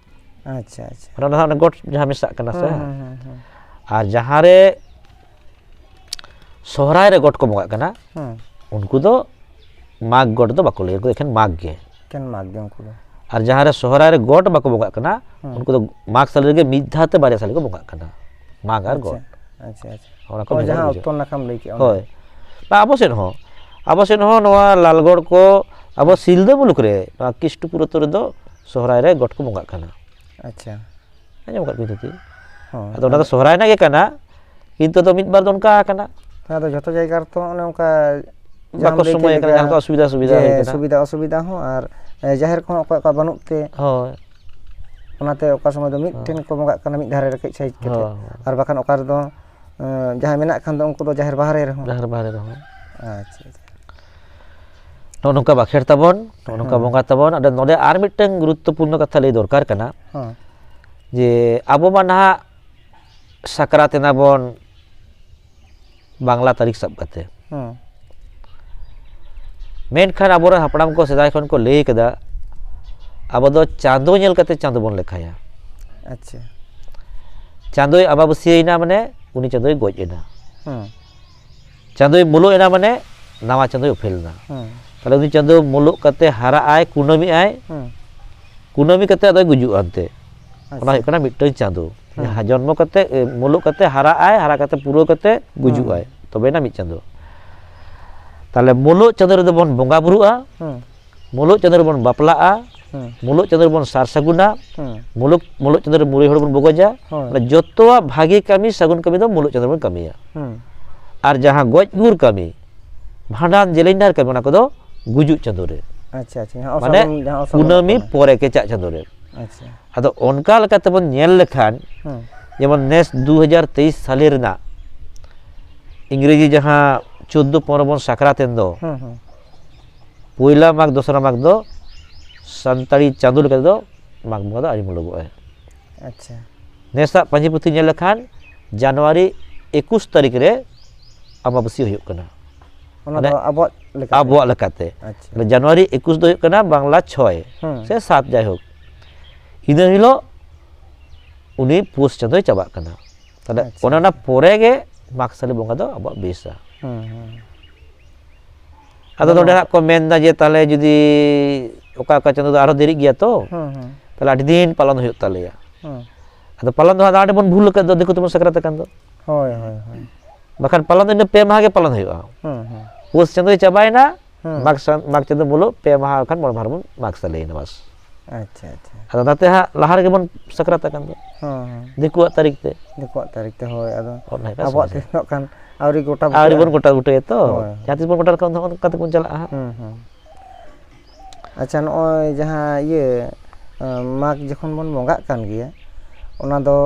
ᱟᱪᱪᱷᱟ, ᱟᱪᱪᱷᱟ᱾ ᱢᱟᱱᱮ ᱚᱱᱟ ᱦᱚᱸ ᱚᱱᱮ ᱜᱚᱴ ᱡᱟᱦᱟᱸ ᱢᱮᱥᱟᱜ ᱠᱟᱱᱟ ᱥᱮ᱾ ᱦᱮᱸ, ᱦᱮᱸ, ᱦᱮᱸ, ᱦᱮᱸ᱾ ᱟᱨ ᱡᱟᱦᱟᱸ ᱨᱮ ᱥᱚᱦᱨᱟᱭ ᱨᱮ ᱜᱚᱴ ᱠᱚ ᱵᱚᱸᱜᱟᱜ ᱠᱟᱱᱟ, ᱦᱮᱸ᱾ ᱩᱱᱠᱩ ᱫᱚ ᱢᱟᱜᱽ ᱜᱚᱴ ᱫᱚ ᱵᱟᱠᱚ ᱞᱟᱹᱭᱟ, ᱩᱱᱠᱩ ᱫᱚ ᱮᱠᱷᱮᱱ ᱢᱟᱜᱽ ᱜᱮ᱾ ᱮᱠᱮᱱ ᱢᱟᱜᱽ ᱜᱮ ᱩᱱᱠᱩ ᱫᱚ᱾ ᱟᱨ ᱡᱟᱦᱟᱸ ᱨᱮ ᱥᱚᱦᱨᱟᱭ ᱨᱮ ᱜᱚᱴ ᱵᱟᱠᱚ ᱵᱚᱸᱜᱟᱜ ᱠᱟᱱᱟ, ᱦᱮᱸ᱾ ᱩᱱᱠᱩ ᱫᱚ ᱢᱟᱜᱽ ᱥᱟᱞᱮ ᱨᱮᱜᱮ ᱢᱤᱫ ᱫᱷᱟᱣ ᱛᱮ ᱵᱟᱨᱭᱟ ᱥᱟᱞᱮ ᱠᱚ ᱵᱚᱸᱜᱟᱜ ᱠᱟᱱᱟ, ᱢᱟᱜᱽ ᱟᱨ ᱟᱪᱪᱷᱟ, ᱜᱚᱴ᱾ ᱟᱪᱪᱷᱟ, ᱟᱪᱪᱷᱟ᱾ ᱚᱱᱟ ᱠᱚ ᱚ, ᱵᱷᱮᱜᱟᱨ ᱡᱟᱦᱟᱸ ᱵᱩᱡᱷᱟᱹᱜᱼᱟ᱾ ᱚᱠᱛᱚ ᱱᱟᱠᱷᱟᱢ ᱞᱟᱹᱭ ᱠᱮᱜᱼᱟ, ᱚᱱᱟ᱾ ᱦᱳᱭ᱾ ᱵᱟ, ᱟᱵᱚ ᱥᱮᱫ ᱦᱚᱸ, ᱟᱵᱚ ᱥᱮᱫ ᱦᱚᱸ ᱱᱚᱣᱟ ᱞᱟᱞᱜᱚᱲ ᱠᱚ, ᱟᱵᱚ ᱥᱤᱞᱫᱟᱹ ᱢᱩᱞᱩᱠ ᱨᱮ, ᱱᱚᱣᱟ ᱠᱨᱤᱥᱴᱚᱯᱩᱨ ᱟᱹᱛᱩ ᱨᱮᱫᱚ ᱥᱚᱦᱨᱟᱭ ᱨᱮ ᱜᱚᱴ ᱠᱚ ᱵᱚᱸᱜᱟᱜ ᱠᱟᱱᱟ᱾ ᱟᱪᱪᱷᱟ᱾ ᱟᱸᱡᱚᱢ ᱟᱠᱟᱫ ᱵᱤᱱ ᱛᱚ? ᱦᱳᱭ, ᱟᱫᱚ ᱚᱱᱟ ᱫᱚ ᱟᱫᱚ ᱥᱚᱦᱨᱟᱭ ᱨᱮᱱᱟᱜ ᱜᱮ ᱠᱟᱱᱟ, ᱠᱤᱱᱛᱩ ᱟᱫᱚ ᱢᱤᱫ ᱵᱟᱨ ᱫᱚ ᱚᱱᱠᱟ ᱠᱟᱱᱟ᱾ ᱦᱮᱸ, ᱟᱫᱚ ᱡᱷᱚᱛᱚ ᱡᱟᱭᱜᱟ ᱨᱮᱛᱚ ᱚᱱᱮ ᱚᱱᱠᱟ ᱡᱟᱦᱟᱸᱢ ᱵᱟᱠᱚ ᱞᱟᱹᱭ ᱠᱮᱫ ᱥᱚᱢᱚᱭ ᱠᱟᱱᱟ, ᱞᱮᱠᱟ, ᱡᱟᱦᱟᱸ ᱞᱮᱠᱟ ᱚᱥᱩᱵᱤᱫᱷᱟ, ᱚᱥᱩᱵᱤᱫᱷᱟ ᱡᱮ ᱦᱩᱭ ᱠᱟᱱᱟ᱾ ᱥᱩᱵᱤᱫᱷᱟ ᱚᱥᱩᱵᱤᱫᱷᱟ ᱦᱚᱸ, ᱟᱨ, ᱮ, ᱡᱟᱦᱮᱨ ᱠᱚᱦᱚᱸ ᱚᱠᱚᱭ ᱚᱠᱟ ᱵᱟᱹᱱᱩᱜ ᱛᱮ, ᱦᱳᱭ᱾ ᱚᱱᱟᱛᱮ ᱚᱠᱟ ᱥᱚᱢᱚᱭ ᱫᱚ ᱢᱤᱫ ᱦᱳᱭ᱾ ᱴᱷᱮᱱ ᱠᱚ ᱵᱚᱸᱜᱟᱜ ᱠᱟᱱᱟ, ᱢᱤᱫ ᱫᱷᱟᱨᱮ ᱨᱮ ᱠᱟᱹᱡ ᱥᱟᱭᱤᱡ ᱠᱟᱛᱮ᱾ ᱦᱳᱭ, ᱦᱳᱭ᱾ ᱟᱨ ᱵᱟᱠᱷᱟᱱ ᱚᱠᱟ ᱨᱮᱫᱚ, ᱮ, ᱡᱟᱦᱟᱸᱭ ᱢᱮᱱᱟᱜ ᱠᱷᱟᱱ ᱫᱚ ᱩᱱᱠᱩ ᱫᱚ ᱡᱟᱦᱮᱨ ᱵᱟᱦᱨᱮ ᱨᱮᱦᱚᱸ᱾ ᱡᱟᱦᱮᱨ ᱵᱟᱦᱨᱮ ᱨᱮᱦᱚᱸ᱾ ᱟᱪᱪᱷᱟ, ᱟᱪᱪᱷᱟ᱾ ᱱᱚᱜᱼᱚ ᱱᱚᱝᱠᱟ ᱵᱟᱠᱷᱮᱲ ᱛᱟᱵᱚᱱ, ᱱᱚᱜᱼᱚ ᱱᱚᱝᱠᱟ ᱦᱮᱸ᱾ ᱵᱚᱸᱜᱟ ᱛᱟᱵᱚᱱ᱾ ᱟᱫᱚ ᱱᱚᱰᱮ ᱟᱨ ᱢᱤᱫᱴᱟᱝ ᱜᱩᱨᱩᱛᱛᱚᱯᱩᱨᱱᱚ ᱠᱟᱛᱷᱟ ᱞᱟᱹᱭ ᱫᱚᱨᱠᱟᱨ ᱠᱟᱱᱟ ᱦᱮᱸ᱾ ᱡᱮ ᱟᱵᱚ ᱢᱟ ᱱᱟᱦᱟᱜ ᱥᱟᱠᱨᱟᱛ ᱮᱱᱟ ᱵᱚᱱ ᱵᱟᱝᱞᱟ ᱛᱟᱹᱨᱤᱠᱷ ᱥᱟᱵ ᱠᱟᱛᱮ᱾ ᱦᱮᱸ᱾ ᱢᱮᱱᱠᱷᱟᱱ ᱟᱵᱚᱨᱮᱱ ᱦᱟᱯᱲᱟᱢ ᱠᱚ ᱥᱮᱫᱟᱭ ᱠᱷᱚᱱ ᱠᱚ ᱞᱟᱹᱭ ᱠᱟᱫᱟ, ᱟᱵᱚ ᱫᱚ ᱪᱟᱸᱫᱚ ᱧᱮᱞ ᱠᱟᱛᱮ ᱪᱟᱸᱫᱚ ᱵᱚᱱ ᱞᱮᱠᱷᱟᱭᱟ᱾ ᱟᱪᱪᱷᱟ᱾ ᱪᱟᱸᱫᱚᱭ ᱟᱢᱵᱟᱵᱟᱹᱥᱭᱟᱹᱭᱮᱱᱟ ᱢᱟᱱᱮ ᱩᱱᱤ ᱪᱟᱸᱫᱚᱭ ᱜᱚᱡ ᱮᱱᱟ᱾ ᱦᱮᱸ᱾ ᱪᱟᱸᱫᱚᱭ ᱢᱩᱞᱩᱜ ᱮᱱᱟ ᱢᱟᱱᱮ ᱱᱟᱣᱟ ᱪᱟᱸᱫᱚᱭ ᱩᱯᱮᱞ ᱮᱱᱟ᱾ ᱦᱮᱸ᱾ ᱛᱟᱦᱞᱮ ᱩᱱᱤ ᱪᱟᱸᱫᱚ ᱢᱩᱞᱩᱜ ᱠᱟᱛᱮ ᱦᱟᱨᱟᱜ ᱟᱭ, ᱠᱩᱱᱟᱹᱢᱤᱜ ᱟᱭ, ᱦᱮᱸ᱾ ᱠᱩᱱᱟᱹᱢᱤ ᱠᱟᱛᱮ ᱟᱫᱚᱭ ᱜᱩᱡᱩᱜᱼᱟ ᱮᱱᱛᱮ᱾ ᱚᱱᱟ ᱟᱪᱪᱷᱟ᱾ ᱦᱩᱭᱩᱜ ᱠᱟᱱᱟ ᱢᱤᱫᱴᱟᱝ ᱪᱟᱸᱫᱚ᱾ ᱦᱮᱸ᱾ ᱡᱟᱦᱟᱸ ᱡᱚᱱᱢᱚ ᱠᱟᱛᱮ, ᱮ, ᱢᱩᱞᱩᱜ ᱠᱟᱛᱮ ᱦᱟᱨᱟᱜ ᱟᱭ, ᱦᱟᱨᱟ ᱠᱟᱛᱮ ᱯᱩᱨᱟᱹᱣ ᱠᱟᱛᱮ ᱜᱩᱡᱩᱜ ᱦᱮᱸ᱾ ᱟᱭ᱾ ᱛᱚᱵᱮᱱᱟ ᱢᱤᱫ ᱪᱟᱸᱫᱚ᱾ ᱛᱟᱦᱞᱮ ᱢᱩᱞᱩᱜ ᱪᱟᱸᱫᱚ ᱨᱮᱫᱚ ᱵᱚᱱ ᱵᱚᱸᱜᱟ ᱵᱩᱨᱩᱜᱼᱟ, ᱦᱮᱸ᱾ ᱢᱩᱞᱩᱜ ᱪᱟᱸᱫᱚ ᱨᱮᱵᱚᱱ ᱵᱟᱯᱞᱟᱜᱼᱟ, ᱦᱮᱸ᱾ ᱢᱩᱞᱩᱜ ᱪᱟᱸᱫᱚ ᱨᱮᱵᱚᱱ ᱥᱟᱨ ᱥᱟᱹᱜᱩᱱᱟ, ᱦᱮᱸ᱾ ᱢᱩᱞᱩᱜ, ᱢᱩᱞᱩᱜ ᱪᱟᱸᱫᱚ ᱨᱮ ᱢᱩᱨᱟᱹᱭ ᱦᱚᱲ ᱵᱚᱱ ᱵᱚᱜᱚᱡᱟ᱾ ᱦᱳᱭ᱾ ᱢᱟᱱᱮ ᱡᱚᱛᱚᱣᱟᱜ ᱵᱷᱟᱜᱮ ᱠᱟᱹᱢᱤ, ᱥᱟᱹᱜᱩᱱ ᱠᱟᱹᱢᱤ ᱫᱚ ᱢᱩᱞᱩᱜ ᱪᱟᱸᱫᱚ ᱨᱮᱵᱚᱱ ᱠᱟᱹᱢᱤᱭᱟ᱾ ᱦᱮᱸ᱾ ᱟᱨ ᱡᱟᱦᱟᱸ ᱜᱚᱡ ᱜᱩᱨ ᱠᱟᱹᱢᱤ, ᱵᱷᱟᱸᱰᱟᱱ, ᱡᱮᱞᱮᱧ ᱰᱟᱦᱟᱨ ᱠᱟᱹᱢᱤ, ᱚᱱᱟ ᱠᱚᱫᱚ ᱜᱩᱡᱩᱜ ᱪᱟᱸᱫᱚ ᱨᱮ᱾ ᱟᱪᱪᱷᱟ, ᱟᱪᱪᱷᱟ᱾ ᱡᱟᱦᱟᱸ ᱢᱟᱱᱮ ᱚᱥᱟᱜᱩᱱ, ᱡᱟᱦᱟᱸ ᱚᱥᱟᱜᱩᱱ ᱠᱩᱱᱟᱹᱢᱤ ᱠᱟᱱᱟ᱾ ᱯᱚᱨᱮ ᱠᱮᱪᱟᱜ ᱪᱟᱸᱫᱚ ᱨᱮ᱾ ᱟᱪᱪᱷᱟ᱾ ᱟᱫᱚ ᱚᱱᱠᱟ ᱞᱮᱠᱟᱛᱮ ᱵᱚᱱ ᱧᱮᱞ ᱞᱮᱠᱷᱟᱱ, ᱦᱩᱸ᱾ ᱡᱮᱢᱚᱱ ᱱᱮᱥ ᱫᱩ ᱦᱟᱡᱟᱨ ᱛᱮᱭᱤᱥ ᱥᱟᱞᱮ ᱨᱮᱱᱟᱜ ᱤᱝᱨᱮᱡᱤ ᱡᱟᱦᱟᱸ ᱪᱳᱫᱫᱳ ᱯᱚᱱᱨᱚ ᱵᱚᱱ ᱥᱟᱠᱨᱟᱛ ᱮᱱ ᱫᱚ, ᱦᱩᱸ, ᱦᱩᱸ᱾ ᱯᱩᱭᱞᱟ ᱢᱟᱜᱽ, ᱫᱚᱥᱨᱟ ᱢᱟᱜᱽ ᱫᱚ ᱥᱟᱱᱛᱟᱲᱤ ᱪᱟᱸᱫᱳ ᱞᱮᱠᱟ ᱛᱮᱫᱚ ᱢᱟᱜᱽ ᱵᱚᱸᱜᱟ ᱫᱚ ᱟᱹᱣᱨᱤ ᱢᱩᱞᱩᱜᱚᱜᱼᱟ᱾ ᱟᱪᱪᱷᱟ᱾ ᱱᱮᱥᱟᱜ ᱯᱟᱹᱧᱪᱤ ᱯᱩᱛᱷᱤ ᱧᱮᱞ ᱞᱮᱠᱷᱟᱱ ᱡᱟᱱᱩᱣᱟᱨᱤ ᱮᱠᱩᱥ ᱛᱟᱹᱨᱤᱠᱷ ᱨᱮ ᱟᱢᱵᱟᱵᱟᱹᱥᱭᱟᱹ ᱦᱩᱭᱩᱜ ᱠᱟᱱᱟ᱾ ᱚᱱᱟ ᱢᱟᱱᱮ ᱫᱚ ᱟᱵᱚᱣᱟᱜ ᱞᱮᱠᱟᱛᱮ? ᱟᱵᱚᱣᱟᱜ ᱞᱮᱠᱟᱛᱮ᱾ ᱟᱪᱪᱷᱟ᱾ ᱢᱟᱱᱮ ᱡᱟᱱᱩᱣᱟᱨᱤ ᱮᱠᱩᱥ ᱫᱚ ᱦᱩᱭᱩᱜ ᱠᱟᱱᱟ ᱵᱟᱝᱞᱟ ᱪᱷᱚᱭ, ᱦᱩᱸ᱾ ᱥᱮ ᱥᱟᱛ, ᱡᱟᱭᱦᱳᱠ᱾ ᱤᱱᱟᱹ ᱦᱤᱞᱳᱜ ᱩᱱᱤ ᱯᱩᱥ ᱪᱟᱸᱫᱳᱭ ᱪᱟᱵᱟᱜ ᱠᱟᱱᱟ᱾ ᱛᱟᱦᱞᱮ ᱟᱪᱪᱷᱟ᱾ ᱚᱱᱮ ᱚᱱᱟ ᱯᱚᱨᱮ ᱜᱮ ᱢᱟᱜᱽ ᱥᱟᱞᱮ ᱵᱚᱸᱜᱟ ᱫᱚ ᱟᱵᱚᱣᱟᱜ ᱵᱮᱥᱟ᱾ ᱦᱩᱸ, ᱦᱩᱸ᱾ ᱟᱫᱚ ᱟᱫᱚ ᱱᱚᱰᱮ ᱦᱟᱸᱜ ᱠᱚ ᱢᱮᱱᱫᱟ ᱡᱮ ᱛᱟᱦᱞᱮ ᱡᱩᱫᱤ ᱚᱠᱟ ᱚᱠᱟ ᱪᱟᱸᱫᱳ ᱫᱚ ᱟᱨᱦᱚᱸ ᱫᱮᱨᱤᱜ ᱜᱮᱭᱟ ᱛᱚ, ᱦᱩᱸ, ᱦᱩᱸ᱾ ᱛᱟᱦᱞᱮ ᱟᱹᱰᱤ ᱫᱤᱱ ᱯᱟᱞᱚᱱ ᱦᱩᱭᱩᱜ ᱛᱟᱞᱮᱭᱟ᱾ ᱦᱩᱸ᱾ ᱟᱫᱚ ᱯᱟᱞᱚᱱ ᱫᱚ ᱦᱟᱸᱜ ᱱᱚᱰᱮ ᱵᱚᱱ ᱵᱷᱩᱞ ᱟᱠᱟᱫ ᱫᱚ, ᱫᱤᱠᱩ ᱛᱮᱵᱚᱱ ᱥᱟᱠᱨᱟᱛ ᱟᱠᱟᱱ ᱫᱚ᱾ ᱦᱳᱭ, ᱦᱳᱭ, ᱦᱳᱭ᱾ ᱵᱟᱠᱷᱟᱱ ᱯᱟᱞᱚᱱ ᱫᱚ ᱤᱱᱟᱹ ᱯᱮ ᱢᱟᱦᱟ ᱜᱮ ᱯᱟᱞᱚᱱ ᱦᱩᱭᱩᱜᱼᱟ᱾ ᱦᱩᱸ, ᱦᱩᱸ᱾ ᱯᱩᱥ ᱪᱟᱸᱫᱳᱭ ᱪᱟᱵᱟᱭᱮᱱᱟ, ᱦᱩᱸ᱾ ᱢᱟᱜᱽ ᱥᱟᱱ-, ᱢᱟᱜᱽ ᱪᱟᱸᱫᱳ ᱢᱩᱞᱩᱜ ᱯᱮ ᱢᱟᱦᱟ ᱠᱷᱟᱱ ᱢᱚᱬᱮ ᱢᱟᱦᱟ ᱨᱮᱵᱚᱱ ᱢᱟᱜᱽ ᱥᱟᱞᱮᱭᱮᱱᱟ, ᱵᱟᱥ᱾ ᱟᱪᱪᱷᱟ, ᱟᱪᱪᱷᱟ᱾ ᱟᱫᱚ ᱚᱱᱟᱛᱮ ᱦᱟᱸᱜ ᱞᱟᱦᱟ ᱨᱮᱜᱮ ᱵᱚᱱ ᱥᱟᱠᱨᱟᱛ ᱟᱠᱟᱱ ᱫᱚ᱾ ᱦᱮᱸ, ᱦᱮᱸ᱾ ᱫᱤᱠᱩᱣᱟᱜ ᱛᱟᱹᱨᱤᱠᱷ ᱛᱮ᱾ ᱫᱤᱠᱩᱣᱟᱜ ᱛᱟᱹᱨᱤᱠᱷ ᱛᱮ, ᱦᱳᱭ, ᱟᱫᱚ ᱚᱱᱟ ᱦᱩᱭᱩᱜ ᱠᱟᱱᱟ ᱟᱵᱚᱣᱟᱜ ᱥᱚᱢᱚᱥᱥᱟ᱾ ᱛᱤᱥ ᱦᱤᱞᱳᱜ ᱠᱷᱟᱱ ᱟᱹᱣᱨᱤ ᱜᱚᱴᱟ ᱟᱹᱣᱨᱤ ᱵᱩᱴᱟᱹᱜᱼᱟ᱾ ᱵᱚᱱ ᱜᱚᱴᱟ ᱵᱩᱴᱟᱹᱭᱟ ᱛᱚ᱾ ᱦᱳᱭ᱾ ᱡᱟᱦᱟᱸ ᱛᱤᱥ ᱵᱚᱱ ᱜᱚᱴᱟ ᱞᱮᱠᱷᱟᱱ ᱫᱚ ᱚᱱᱠᱟ ᱛᱮᱵᱚᱱ ᱪᱟᱞᱟᱜᱼᱟ ᱦᱟᱸᱜ᱾ ᱦᱩᱸ, ᱦᱩᱸ᱾ ᱟᱪᱪᱷᱟ, ᱱᱚᱜᱼᱚᱭ ᱡᱟᱦᱟᱸ ᱤᱭᱟᱹ, ᱮᱸ, ᱢᱟᱜᱽ ᱡᱚᱠᱷᱚᱱ ᱵᱚᱱ ᱵᱚᱸᱜᱟᱜ ᱠᱟᱱ ᱜᱮᱭᱟ, ᱚᱱᱟ ᱫᱚ,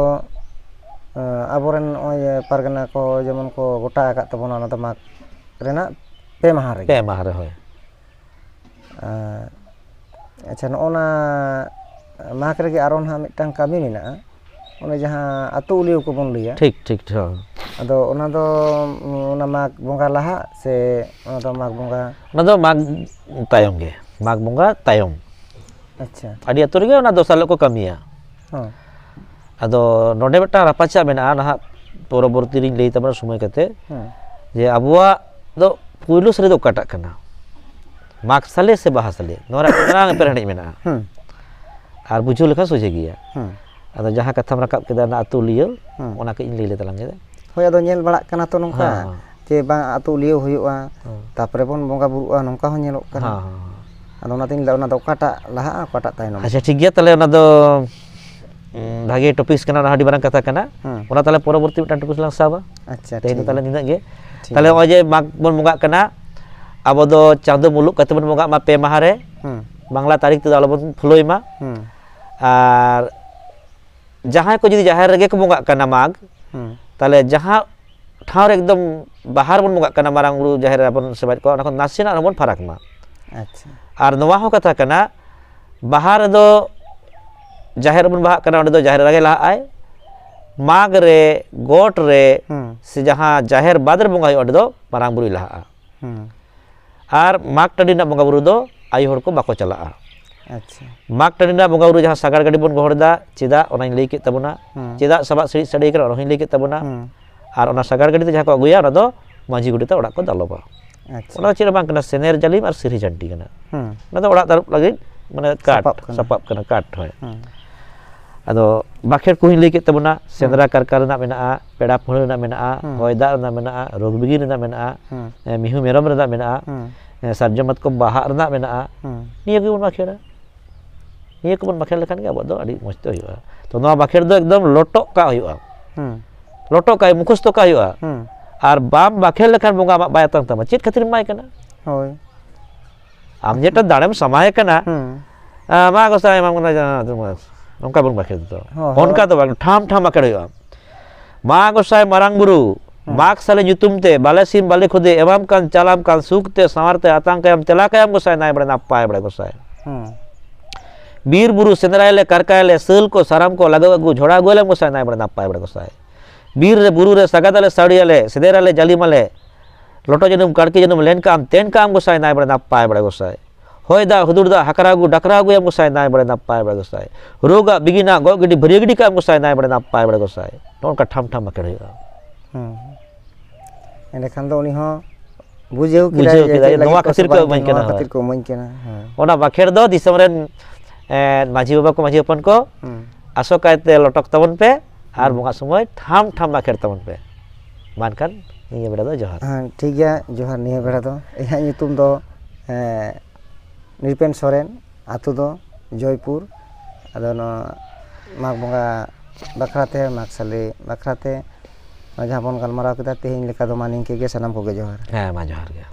ᱮᱸ, ᱟᱵᱚᱨᱮᱱ ᱱᱚᱜᱼᱚᱭ ᱯᱟᱨᱜᱟᱱᱟ ᱠᱚ ᱡᱮᱢᱚᱱ ᱠᱚ ᱜᱚᱴᱟ ᱟᱠᱟᱫ ᱛᱟᱵᱚᱱᱟ, ᱚᱱᱟ ᱫᱚ ᱢᱟᱜᱽ ᱨᱮᱱᱟᱜ ᱯᱮ ᱢᱟᱦᱟ ᱨᱮᱜᱮ᱾ ᱯᱮ ᱢᱟᱦᱟ ᱨᱮ, ᱦᱳᱭ᱾ ᱟᱨ, ᱟᱪᱪᱷᱟ, ᱱᱚᱜᱼᱚ ᱱᱟ ᱢᱟᱜᱽ ᱨᱮᱜᱮ ᱟᱨᱚ ᱱᱟᱦᱟᱜ ᱢᱤᱫᱴᱟᱝ ᱠᱟᱹᱢᱤ ᱢᱮᱱᱟᱜᱼᱟ, ᱚᱱᱮ ᱡᱟᱦᱟᱸ ᱟᱹᱛᱩ ᱩᱞᱤᱭᱟᱹ ᱠᱚᱵᱚᱱ ᱞᱟᱹᱭᱟ᱾ ᱴᱷᱤᱠ, ᱴᱷᱤᱠ, ᱦᱳᱭ᱾ ᱟᱫᱚ ᱚᱱᱟ ᱫᱚ, ᱚᱱᱟ ᱢᱟᱜᱽ ᱵᱚᱸᱜᱟ ᱞᱟᱦᱟᱜ ᱥᱮ ᱚᱱᱟ ᱫᱚ ᱢᱟᱜᱽ ᱵᱚᱸᱜᱟ? ᱚᱱᱟ ᱫᱚ ᱢᱟᱜᱽ ᱛᱟᱭᱚᱢ ᱜᱮ, ᱢᱟᱜᱽ ᱵᱚᱸᱜᱟ ᱛᱟᱭᱚᱢ᱾ ᱟᱪᱪᱷᱟ᱾ ᱟᱹᱰᱤ ᱟᱹᱛᱩ ᱨᱮᱜᱮ ᱚᱱᱟ ᱫᱚᱥᱟᱨ ᱦᱤᱞᱳᱜ ᱠᱚ ᱠᱟᱹᱢᱤᱭᱟ᱾ ᱦᱚᱸ᱾ ᱟᱫᱚ ᱱᱚᱰᱮ ᱢᱤᱫᱴᱟᱝ ᱨᱟᱯᱟᱪᱟᱜ ᱢᱮᱱᱟᱜᱼᱟ, ᱱᱟᱦᱟᱜ ᱯᱚᱨᱚᱵᱚᱨᱛᱤ ᱨᱤᱧ ᱞᱟᱹᱭ ᱛᱟᱵᱚᱱᱟ ᱥᱚᱢᱚᱭ ᱠᱟᱛᱮ, ᱦᱮᱸ᱾ ᱡᱮ ᱟᱵᱚᱣᱟᱜ ᱫᱚ ᱯᱩᱭᱞᱩ ᱥᱟᱞᱮ ᱫᱚ ᱚᱠᱟᱴᱟᱜ ᱠᱟᱱᱟ, ᱢᱟᱜᱽ ᱥᱟᱞᱮ ᱥᱮ ᱵᱟᱦᱟ ᱥᱟᱞᱮ? ᱱᱚᱣᱟ ᱨᱮ ᱟᱹᱰᱤ ᱢᱟᱨᱟᱝ ᱮᱯᱮᱨᱦᱮᱸᱰᱮᱡ ᱢᱮᱱᱟᱜᱼᱟ᱾ ᱦᱮᱸ᱾ ᱟᱨ ᱵᱩᱡᱷᱟᱹᱣ ᱞᱮᱠᱷᱟᱱ ᱥᱚᱡᱷᱮ ᱜᱮᱭᱟ᱾ ᱦᱮᱸ᱾ ᱟᱫᱚ ᱡᱟᱦᱟᱸ ᱠᱟᱛᱷᱟᱢ ᱨᱟᱠᱟᱵ ᱠᱮᱫᱟ, ᱚᱱᱟ ᱟᱹᱛᱩ ᱩᱞᱤᱭᱟᱹ, ᱦᱮᱸ᱾ ᱚᱱᱟ ᱠᱟᱹᱡ ᱤᱧ ᱞᱟᱹᱭ ᱞᱮ ᱛᱟᱞᱟᱝ ᱜᱮ᱾ ᱦᱳᱭ, ᱟᱫᱚ ᱧᱮᱞ ᱵᱟᱲᱟᱜ ᱠᱟᱱᱟ ᱛᱚ ᱱᱚᱝᱠᱟ, ᱦᱮᱸ, ᱦᱮᱸ᱾ ᱡᱮ ᱵᱟᱝ ᱟᱹᱛᱩ ᱩᱞᱤᱭᱟᱹ ᱦᱩᱭᱩᱜᱼᱟ, ᱦᱮᱸ᱾ ᱛᱟᱯᱚᱨᱮ ᱵᱚᱱ ᱵᱚᱸᱜᱟ ᱵᱩᱨᱩᱜᱼᱟ, ᱱᱚᱝᱠᱟ ᱦᱚᱸ ᱧᱮᱞᱚᱜ ᱠᱟᱱᱟ᱾ ᱦᱮᱸ, ᱦᱮᱸ, ᱦᱮᱸ᱾ ᱟᱫᱚ ᱚᱱᱟᱛᱤᱧ ᱞᱟᱹᱭᱫᱟ, ᱚᱱᱟ ᱫᱚ ᱚᱠᱟᱴᱟᱜ ᱞᱟᱦᱟᱜᱼᱟ, ᱚᱠᱟᱴᱟᱜ ᱛᱟᱭᱱᱚᱢᱚᱜᱼᱟ? ᱟᱪᱪᱷᱟ, ᱴᱷᱤᱠ ᱜᱮᱭᱟ, ᱛᱟᱦᱞᱮ ᱚᱱᱟ ᱫᱚ, ᱩᱸ, ᱵᱷᱟᱜᱮ ᱴᱚᱯᱤᱠᱥ ᱠᱟᱱᱟ, ᱚᱱᱟ ᱦᱚᱸ ᱟᱹᱰᱤ ᱢᱟᱨᱟᱝ ᱠᱟᱛᱷᱟ ᱠᱟᱱᱟ᱾ ᱦᱮᱸ᱾ ᱚᱱᱟ ᱛᱟᱦᱞᱮ ᱯᱚᱨᱚᱵᱚᱨᱛᱤ ᱢᱤᱫᱴᱟᱝ ᱴᱚᱯᱤᱠᱥ ᱞᱟᱝ ᱥᱟᱵᱟ᱾ ᱟᱪᱪᱷᱟ, ᱛᱮᱦᱮᱧ ᱫᱚ ᱴᱷᱤᱠ ᱛᱟᱦᱞᱮ ᱜᱮᱭᱟ᱾ ᱱᱤᱱᱟᱹᱜ ᱜᱮ᱾ ᱴᱷᱤᱠ ᱛᱟᱦᱞᱮ ᱜᱮᱭᱟ᱾ ᱱᱚᱜᱼᱚᱭ ᱡᱮ ᱢᱟᱜᱽ ᱵᱚᱱ ᱵᱚᱸᱜᱟᱜ ᱠᱟᱱᱟ, ᱟᱵᱚ ᱫᱚ ᱪᱟᱸᱫᱳ ᱢᱩᱞᱩᱜ ᱠᱟᱛᱮ ᱵᱚᱱ ᱵᱚᱸᱜᱟᱜ ᱢᱟ ᱯᱮ ᱢᱟᱦᱟ ᱨᱮ᱾ ᱦᱮᱸ᱾ ᱵᱟᱝᱞᱟ ᱛᱟᱹᱨᱤᱠᱷ ᱛᱮᱫᱚ ᱟᱞᱚᱵᱚᱱ ᱯᱷᱚᱞᱳᱭ ᱢᱟ᱾ ᱦᱮᱸ᱾ ᱟᱨ ᱡᱟᱦᱟᱸᱭ ᱠᱚ ᱡᱩᱫᱤ ᱡᱟᱦᱮᱨ ᱨᱮᱜᱮ ᱠᱚ ᱵᱚᱸᱜᱟᱜ ᱠᱟᱱᱟ ᱢᱟᱜᱽ, ᱦᱩᱸ᱾ ᱛᱟᱦᱚᱞᱮ ᱡᱟᱦᱟᱸ ᱴᱷᱟᱶ ᱨᱮ ᱮᱠᱫᱚᱢ ᱵᱟᱦᱟ ᱨᱮᱵᱚᱱ ᱵᱚᱸᱜᱟᱜ ᱠᱟᱱᱟ, ᱢᱟᱨᱟᱝ ᱵᱩᱨᱩ ᱡᱟᱦᱮᱨ ᱨᱮᱵᱚᱱ ᱥᱮᱵᱟᱭᱮᱫ ᱠᱚᱣᱟ, ᱚᱱᱟ ᱠᱷᱚᱱ ᱱᱟᱥᱮᱱᱟᱜ ᱨᱮᱵᱚᱱ ᱯᱷᱟᱨᱟᱠ ᱢᱟ᱾ ᱟᱪᱪᱷᱟ᱾ ᱟᱨ ᱱᱚᱣᱟ ᱦᱚᱸ ᱠᱟᱛᱷᱟ ᱠᱟᱱᱟ, ᱵᱟᱦᱟ ᱨᱮᱫᱚ ᱡᱟᱦᱮᱨ ᱨᱮᱵᱚᱱ ᱵᱟᱦᱟᱜ ᱠᱟᱱᱟ, ᱚᱸᱰᱮ ᱫᱚ ᱡᱟᱦᱮᱨ ᱮᱨᱟ ᱜᱮ ᱞᱟᱦᱟᱜ ᱟᱭ᱾ ᱢᱟᱜᱽ ᱨᱮ, ᱜᱚᱴ ᱨᱮ, ᱦᱩᱸ᱾ ᱥᱮ ᱡᱟᱦᱟᱸ ᱡᱟᱦᱮᱨ ᱵᱟᱫᱽ ᱨᱮ ᱵᱚᱸᱜᱟ ᱦᱩᱭᱩᱜᱼᱟ, ᱚᱸᱰᱮ ᱫᱚ ᱢᱟᱨᱟᱝ ᱵᱩᱨᱩᱭ ᱞᱟᱦᱟᱜᱼᱟ᱾ ᱦᱩᱸ᱾ ᱟᱨ ᱢᱟᱜᱽ ᱴᱟᱺᱰᱤ ᱨᱮᱱᱟᱜ ᱵᱚᱸᱜᱟ ᱵᱩᱨᱩ ᱫᱚ ᱟᱭᱳ ᱦᱚᱲ ᱠᱚ ᱵᱟᱠᱚ ᱪᱟᱞᱟᱜᱼᱟ᱾ ᱟᱪᱪᱷᱟ᱾ ᱢᱟᱜᱽ ᱴᱟᱺᱰᱤ ᱨᱮᱱᱟᱜ ᱵᱚᱸᱜᱟ ᱵᱩᱨᱩ ᱡᱟᱦᱟᱸ ᱥᱟᱜᱟᱲ ᱜᱟᱹᱰᱤ ᱵᱚᱱ ᱜᱚᱦᱚᱲ ᱮᱫᱟ, ᱪᱮᱫᱟᱜ, ᱚᱱᱟᱧ ᱞᱟᱹᱭ ᱠᱮᱫ ᱛᱟᱵᱚᱱᱟ᱾ ᱦᱩᱸ᱾ ᱪᱮᱫᱟᱜ ᱥᱟᱵᱟᱜ ᱥᱤᱬᱤᱡ ᱥᱟᱰᱮ ᱠᱟᱱᱟ, ᱚᱱᱟ ᱦᱚᱸᱧ ᱞᱟᱹᱭ ᱠᱮᱫ ᱛᱟᱵᱚᱱᱟ᱾ ᱦᱩᱸ᱾ ᱟᱨ ᱚᱱᱟ ᱥᱟᱜᱟᱲ ᱜᱟᱹᱰᱤ ᱛᱮ ᱡᱟᱦᱟᱸ ᱠᱚ ᱟᱹᱜᱩᱭᱟ, ᱚᱱᱟ ᱫᱚ ᱢᱟᱹᱡᱷᱤ ᱜᱚᱰᱮᱛᱟᱜ ᱚᱲᱟᱜ ᱠᱚ ᱫᱟᱞᱚᱵᱟ᱾ ᱟᱪᱪᱷᱟ᱾ ᱚᱱᱟ ᱫᱚ ᱪᱮᱫ ᱦᱚᱸ ᱵᱟᱝ ᱠᱟᱱᱟ, ᱥᱮᱱᱮᱨ ᱡᱟᱹᱞᱤᱢ ᱟᱨ ᱥᱤᱨᱤ ᱡᱷᱟᱹᱱᱴᱤ ᱠᱟᱱᱟ᱾ ᱦᱩᱸ᱾ ᱚᱱᱟ ᱫᱚ ᱚᱲᱟᱜ ᱫᱟᱞᱚᱵ ᱞᱟᱹᱜᱤᱫ, ᱢᱟᱱᱮ, ᱠᱟᱴ, ᱥᱟᱯᱟᱵ ᱠᱟᱱᱟ᱾ ᱥᱟᱯᱟᱵ ᱠᱟᱱᱟ, ᱠᱟᱴ, ᱦᱳᱭ᱾ ᱦᱩᱸ᱾ ᱟᱫᱚ ᱵᱟᱠᱷᱮᱲ ᱠᱚᱦᱚᱸᱧ ᱞᱟᱹᱭ ᱠᱮᱫ ᱛᱟᱵᱚᱱᱟ, ᱦᱩᱸ᱾ ᱥᱮᱸᱫᱽᱨᱟ ᱠᱟᱨᱠᱟ ᱨᱮᱱᱟᱜ ᱢᱮᱱᱟᱜᱼᱟ, ᱯᱮᱲᱟ ᱯᱟᱹᱦᱲᱟᱹ ᱨᱮᱱᱟᱜ ᱢᱮᱱᱟᱜᱼᱟ, ᱦᱩᱸ᱾ ᱦᱚᱭ ᱫᱟᱜ ᱨᱮᱱᱟᱜ ᱢᱮᱱᱟᱜᱼᱟ, ᱨᱳᱜᱽ ᱵᱤᱜᱷᱤᱱ ᱨᱮᱱᱟᱜ ᱢᱮᱱᱟᱜᱼᱟ, ᱦᱩᱸ᱾ ᱮ, ᱢᱤᱦᱩ ᱢᱮᱨᱚᱢ ᱨᱮᱱᱟᱜ ᱢᱮᱱᱟᱜᱼᱟ, ᱦᱩᱸ᱾ ᱮ, ᱥᱟᱨᱡᱚᱢ ᱢᱟᱛᱠᱚᱢ ᱵᱟᱦᱟ ᱨᱮᱱᱟᱜ ᱢᱮᱱᱟᱜᱼᱟ, ᱦᱩᱸ᱾ ᱱᱤᱭᱟᱹ ᱠᱚᱵᱚᱱ ᱵᱟᱠᱷᱮᱲᱟ᱾ ᱱᱤᱭᱟᱹ ᱠᱚᱵᱚᱱ ᱵᱟᱠᱷᱮᱲ ᱞᱮᱠᱷᱟᱱ ᱜᱮ ᱟᱵᱚᱣᱟᱜ ᱫᱚ ᱟᱹᱰᱤ ᱢᱚᱡᱽ ᱛᱮ ᱦᱩᱭᱩᱜᱼᱟ᱾ ᱛᱚ, ᱱᱚᱣᱟ ᱵᱟᱠᱷᱮᱲ ᱫᱚ ᱮᱠᱫᱚᱢ ᱞᱚᱴᱚᱜ ᱠᱟᱜ ᱦᱩᱭᱩᱜᱼᱟ᱾ ᱦᱩᱸ᱾ ᱞᱚᱴᱚᱜ ᱠᱟᱜ, ᱢᱩᱠᱷᱚᱥᱛᱚ ᱠᱟᱜ ᱦᱩᱭᱩᱜᱼᱟ᱾ ᱦᱩᱸ᱾ ᱟᱨ ᱵᱟᱢ ᱵᱟᱠᱷᱮᱲ ᱞᱮᱠᱷᱟᱱ ᱵᱚᱸᱜᱟ ᱟᱢᱟᱜ ᱵᱟᱭ ᱟᱛᱟᱝ ᱛᱟᱢᱟ᱾ ᱪᱮᱫ ᱠᱷᱟᱹᱛᱤᱨ ᱮᱢᱟᱭ ᱠᱟᱱᱟ? ᱦᱳᱭ᱾ ᱟᱢ ᱡᱮᱴᱟ ᱫᱟᱲᱮᱢ ᱥᱟᱢᱟᱭ ᱠᱟᱱᱟ, ᱦᱩᱸ᱾ ᱟ, ᱢᱟ ᱜᱚᱸᱥᱟᱭ ᱮᱢᱟᱢ ᱠᱟᱱᱟ, ᱡᱟᱦᱟᱸ ᱛᱤᱱᱟᱹᱜ, ᱱᱚᱝᱠᱟ ᱵᱚᱱ ᱵᱟᱠᱷᱮᱲ ᱫᱚ᱾ ᱦᱳᱭ, ᱦᱳᱭ᱾ ᱚᱱᱠᱟ ᱫᱚ ᱵᱟᱝ, ᱴᱷᱟᱢ ᱴᱷᱟᱢ ᱵᱟᱠᱷᱮᱲ ᱦᱩᱭᱩᱜᱼᱟ᱾ ᱢᱟ ᱜᱚᱸᱥᱟᱭ ᱢᱟᱨᱟᱝ ᱵᱩᱨᱩ, ᱦᱩᱸ᱾ ᱢᱟᱜᱽ ᱥᱟᱞᱮ ᱧᱩᱛᱩᱢ ᱛᱮ, ᱵᱟᱞᱮ ᱥᱤᱢ ᱵᱟᱞᱮ ᱠᱷᱚᱫᱮ, ᱮᱢᱟᱢ ᱠᱟᱱ ᱪᱟᱞᱟᱢ ᱠᱟᱱ ᱥᱩᱠ ᱛᱮ, ᱥᱟᱶᱟᱨ ᱛᱮ ᱟᱛᱟᱝ ᱠᱟᱭᱟᱢ, ᱛᱮᱞᱟ ᱠᱟᱭᱟᱢ ᱜᱚᱸᱥᱟᱭ ᱱᱟᱭ ᱵᱟᱲᱮ ᱱᱟᱯᱟᱭ ᱵᱟᱲᱮ ᱜᱚᱸᱥᱟᱭ᱾ ᱦᱩᱸ᱾ ᱵᱤᱨ ᱵᱩᱨᱩ ᱥᱮᱸᱫᱽᱨᱟᱭᱟᱞᱮ, ᱠᱟᱨᱠᱟᱭᱟᱞᱮ, ᱥᱟᱹᱞ ᱠᱚ, ᱥᱟᱨᱟᱢ ᱠᱚ, ᱞᱟᱜᱟᱣ ᱟᱹᱜᱩ, ᱡᱷᱚᱲᱟ ᱟᱹᱜᱩᱭᱟᱞᱮᱢ ᱜᱚᱸᱥᱟᱭ ᱱᱟᱭ ᱵᱟᱲᱮ ᱱᱟᱯᱟᱭ ᱵᱟᱲᱮ ᱜᱚᱸᱥᱟᱭ᱾ ᱵᱤᱨ ᱨᱮ ᱵᱩᱨᱩ ᱨᱮ ᱥᱟᱜᱟᱫᱟᱞᱮ, ᱥᱟᱹᱲᱤᱭᱟᱞᱮ, ᱥᱮᱫᱮᱨᱟᱞᱮ, ᱡᱟᱹᱞᱤᱢᱟᱞᱮ, ᱞᱚᱴᱚ ᱡᱟᱹᱱᱩᱢ, ᱠᱟᱲᱠᱤ ᱡᱟᱹᱱᱩᱢ, ᱞᱮᱱ ᱠᱟᱜ ᱟᱢ, ᱛᱮᱱ ᱠᱟᱜ ᱟᱢ ᱜᱚᱸᱥᱟᱭ ᱱᱟᱭ ᱵᱟᱲᱮ ᱱᱟᱯᱟᱭ ᱵᱟᱲᱮ ᱜᱚᱸᱥᱟᱭ᱾ ᱦᱚᱭ ᱫᱟᱜ, ᱦᱩᱫᱩᱲ ᱫᱟᱜ, ᱦᱟᱠᱨᱟ ᱟᱹᱜᱩ, ᱰᱟᱠᱨᱟ ᱟᱹᱜᱩᱭᱟᱢ ᱜᱚᱸᱥᱟᱭ ᱱᱟᱭ ᱵᱟᱲᱮ ᱱᱟᱯᱟᱭ ᱵᱟᱲᱮ ᱜᱚᱸᱥᱟᱭ᱾ ᱨᱳᱜᱽ ᱟᱜ, ᱵᱤᱜᱷᱤᱱ ᱟᱜ, ᱜᱚᱜ ᱜᱤᱰᱤ, ᱵᱷᱟᱹᱨᱭᱟᱹ ᱜᱤᱰᱤ ᱠᱟᱜ ᱟᱢ ᱜᱚᱸᱥᱟᱭ ᱱᱟᱭ ᱵᱟᱲᱮ ᱱᱟᱯᱟᱭ ᱵᱟᱲᱮ ᱜᱚᱸᱥᱟᱭ᱾ ᱱᱚᱜᱼᱚ ᱱᱚᱝᱠᱟ ᱴᱷᱟᱢ ᱴᱷᱟᱢ ᱵᱟᱠᱷᱮᱲ ᱦᱩᱭᱩᱜᱼᱟ᱾ ᱦᱩᱸ᱾ ᱮᱸᱰᱮᱠᱷᱟᱱ ᱫᱚ ᱩᱱᱤ ᱦᱚᱸ ᱵᱩᱡᱷᱟᱹᱣ ᱠᱮᱫᱟᱭ ᱵᱩᱡᱷᱟᱹᱣ ᱡᱮ ᱠᱮᱫᱟᱭ, ᱪᱮᱫ ᱞᱟᱹᱜᱤᱫ ᱱᱚᱣᱟ ᱠᱚ ᱠᱷᱟᱹᱛᱤᱨ ᱠᱚ ᱥᱮᱵᱟ ᱤᱢᱟᱹᱧ ᱠᱟᱱᱟ, ᱱᱚᱣᱟ ᱦᱳᱭ᱾ ᱠᱷᱟᱹᱛᱤᱨ ᱠᱚ ᱤᱢᱟᱹᱧ ᱠᱟᱱᱟ᱾ ᱦᱮᱸ᱾ ᱚᱱᱟ ᱵᱟᱠᱷᱮᱲ ᱫᱚ ᱫᱤᱥᱚᱢ ᱨᱮᱱ, ᱮᱸ, ᱢᱟᱹᱡᱷᱤ ᱵᱟᱵᱟ ᱠᱚ, ᱢᱟᱹᱡᱷᱤ ᱦᱚᱯᱚᱱ ᱠᱚ, ᱦᱩᱸ᱾ ᱟᱥᱚᱠᱟᱭᱛᱮ ᱞᱚᱴᱚᱠ ᱛᱟᱵᱚᱱ ᱯᱮ ᱟᱨ ᱦᱩᱸ᱾ ᱵᱚᱸᱜᱟ ᱥᱚᱢᱚᱭ ᱴᱷᱟᱢ ᱴᱷᱟᱢ ᱵᱟᱠᱷᱮᱲ ᱛᱟᱵᱚᱱ ᱯᱮ᱾ ᱢᱟ ᱮᱱᱠᱷᱟᱱ ᱱᱤᱭᱟᱹ ᱵᱮᱲᱟ ᱫᱚ ᱡᱚᱦᱟᱨ᱾ ᱦᱮᱸ, ᱴᱷᱤᱠ ᱜᱮᱭᱟ, ᱡᱚᱦᱟᱨ᱾ ᱱᱤᱭᱟᱹ ᱵᱮᱲᱟ ᱫᱚ ᱤᱧᱟᱹᱜ ᱧᱩᱛᱩᱢ ᱫᱚ, ᱮᱸ, ᱱᱨᱤᱯᱮᱱ ᱥᱚᱨᱮᱱ, ᱟᱹᱛᱩ ᱫᱚ ᱡᱚᱭᱯᱩᱨ᱾ ᱟᱫᱚ ᱱᱚᱣᱟ ᱢᱟᱜᱽ ᱵᱚᱸᱜᱟ ᱵᱟᱠᱷᱨᱟᱛᱮ, ᱢᱟᱜᱽ ᱥᱟᱞᱮ ᱵᱟᱠᱷᱨᱟᱛᱮ, ᱱᱚᱣᱟ ᱡᱟᱦᱟᱸ ᱵᱚᱱ ᱜᱟᱞᱢᱟᱨᱟᱣ ᱠᱮᱫᱟ ᱛᱮᱦᱮᱧ ᱞᱮᱠᱟ ᱫᱚ ᱢᱟ ᱱᱤᱝᱠᱟᱹ ᱜᱮ, ᱥᱟᱱᱟᱢ ᱠᱚᱜᱮ ᱡᱚᱦᱟᱨ᱾ ᱦᱮᱸ, ᱢᱟ ᱡᱚᱦᱟᱨ ᱜᱮ᱾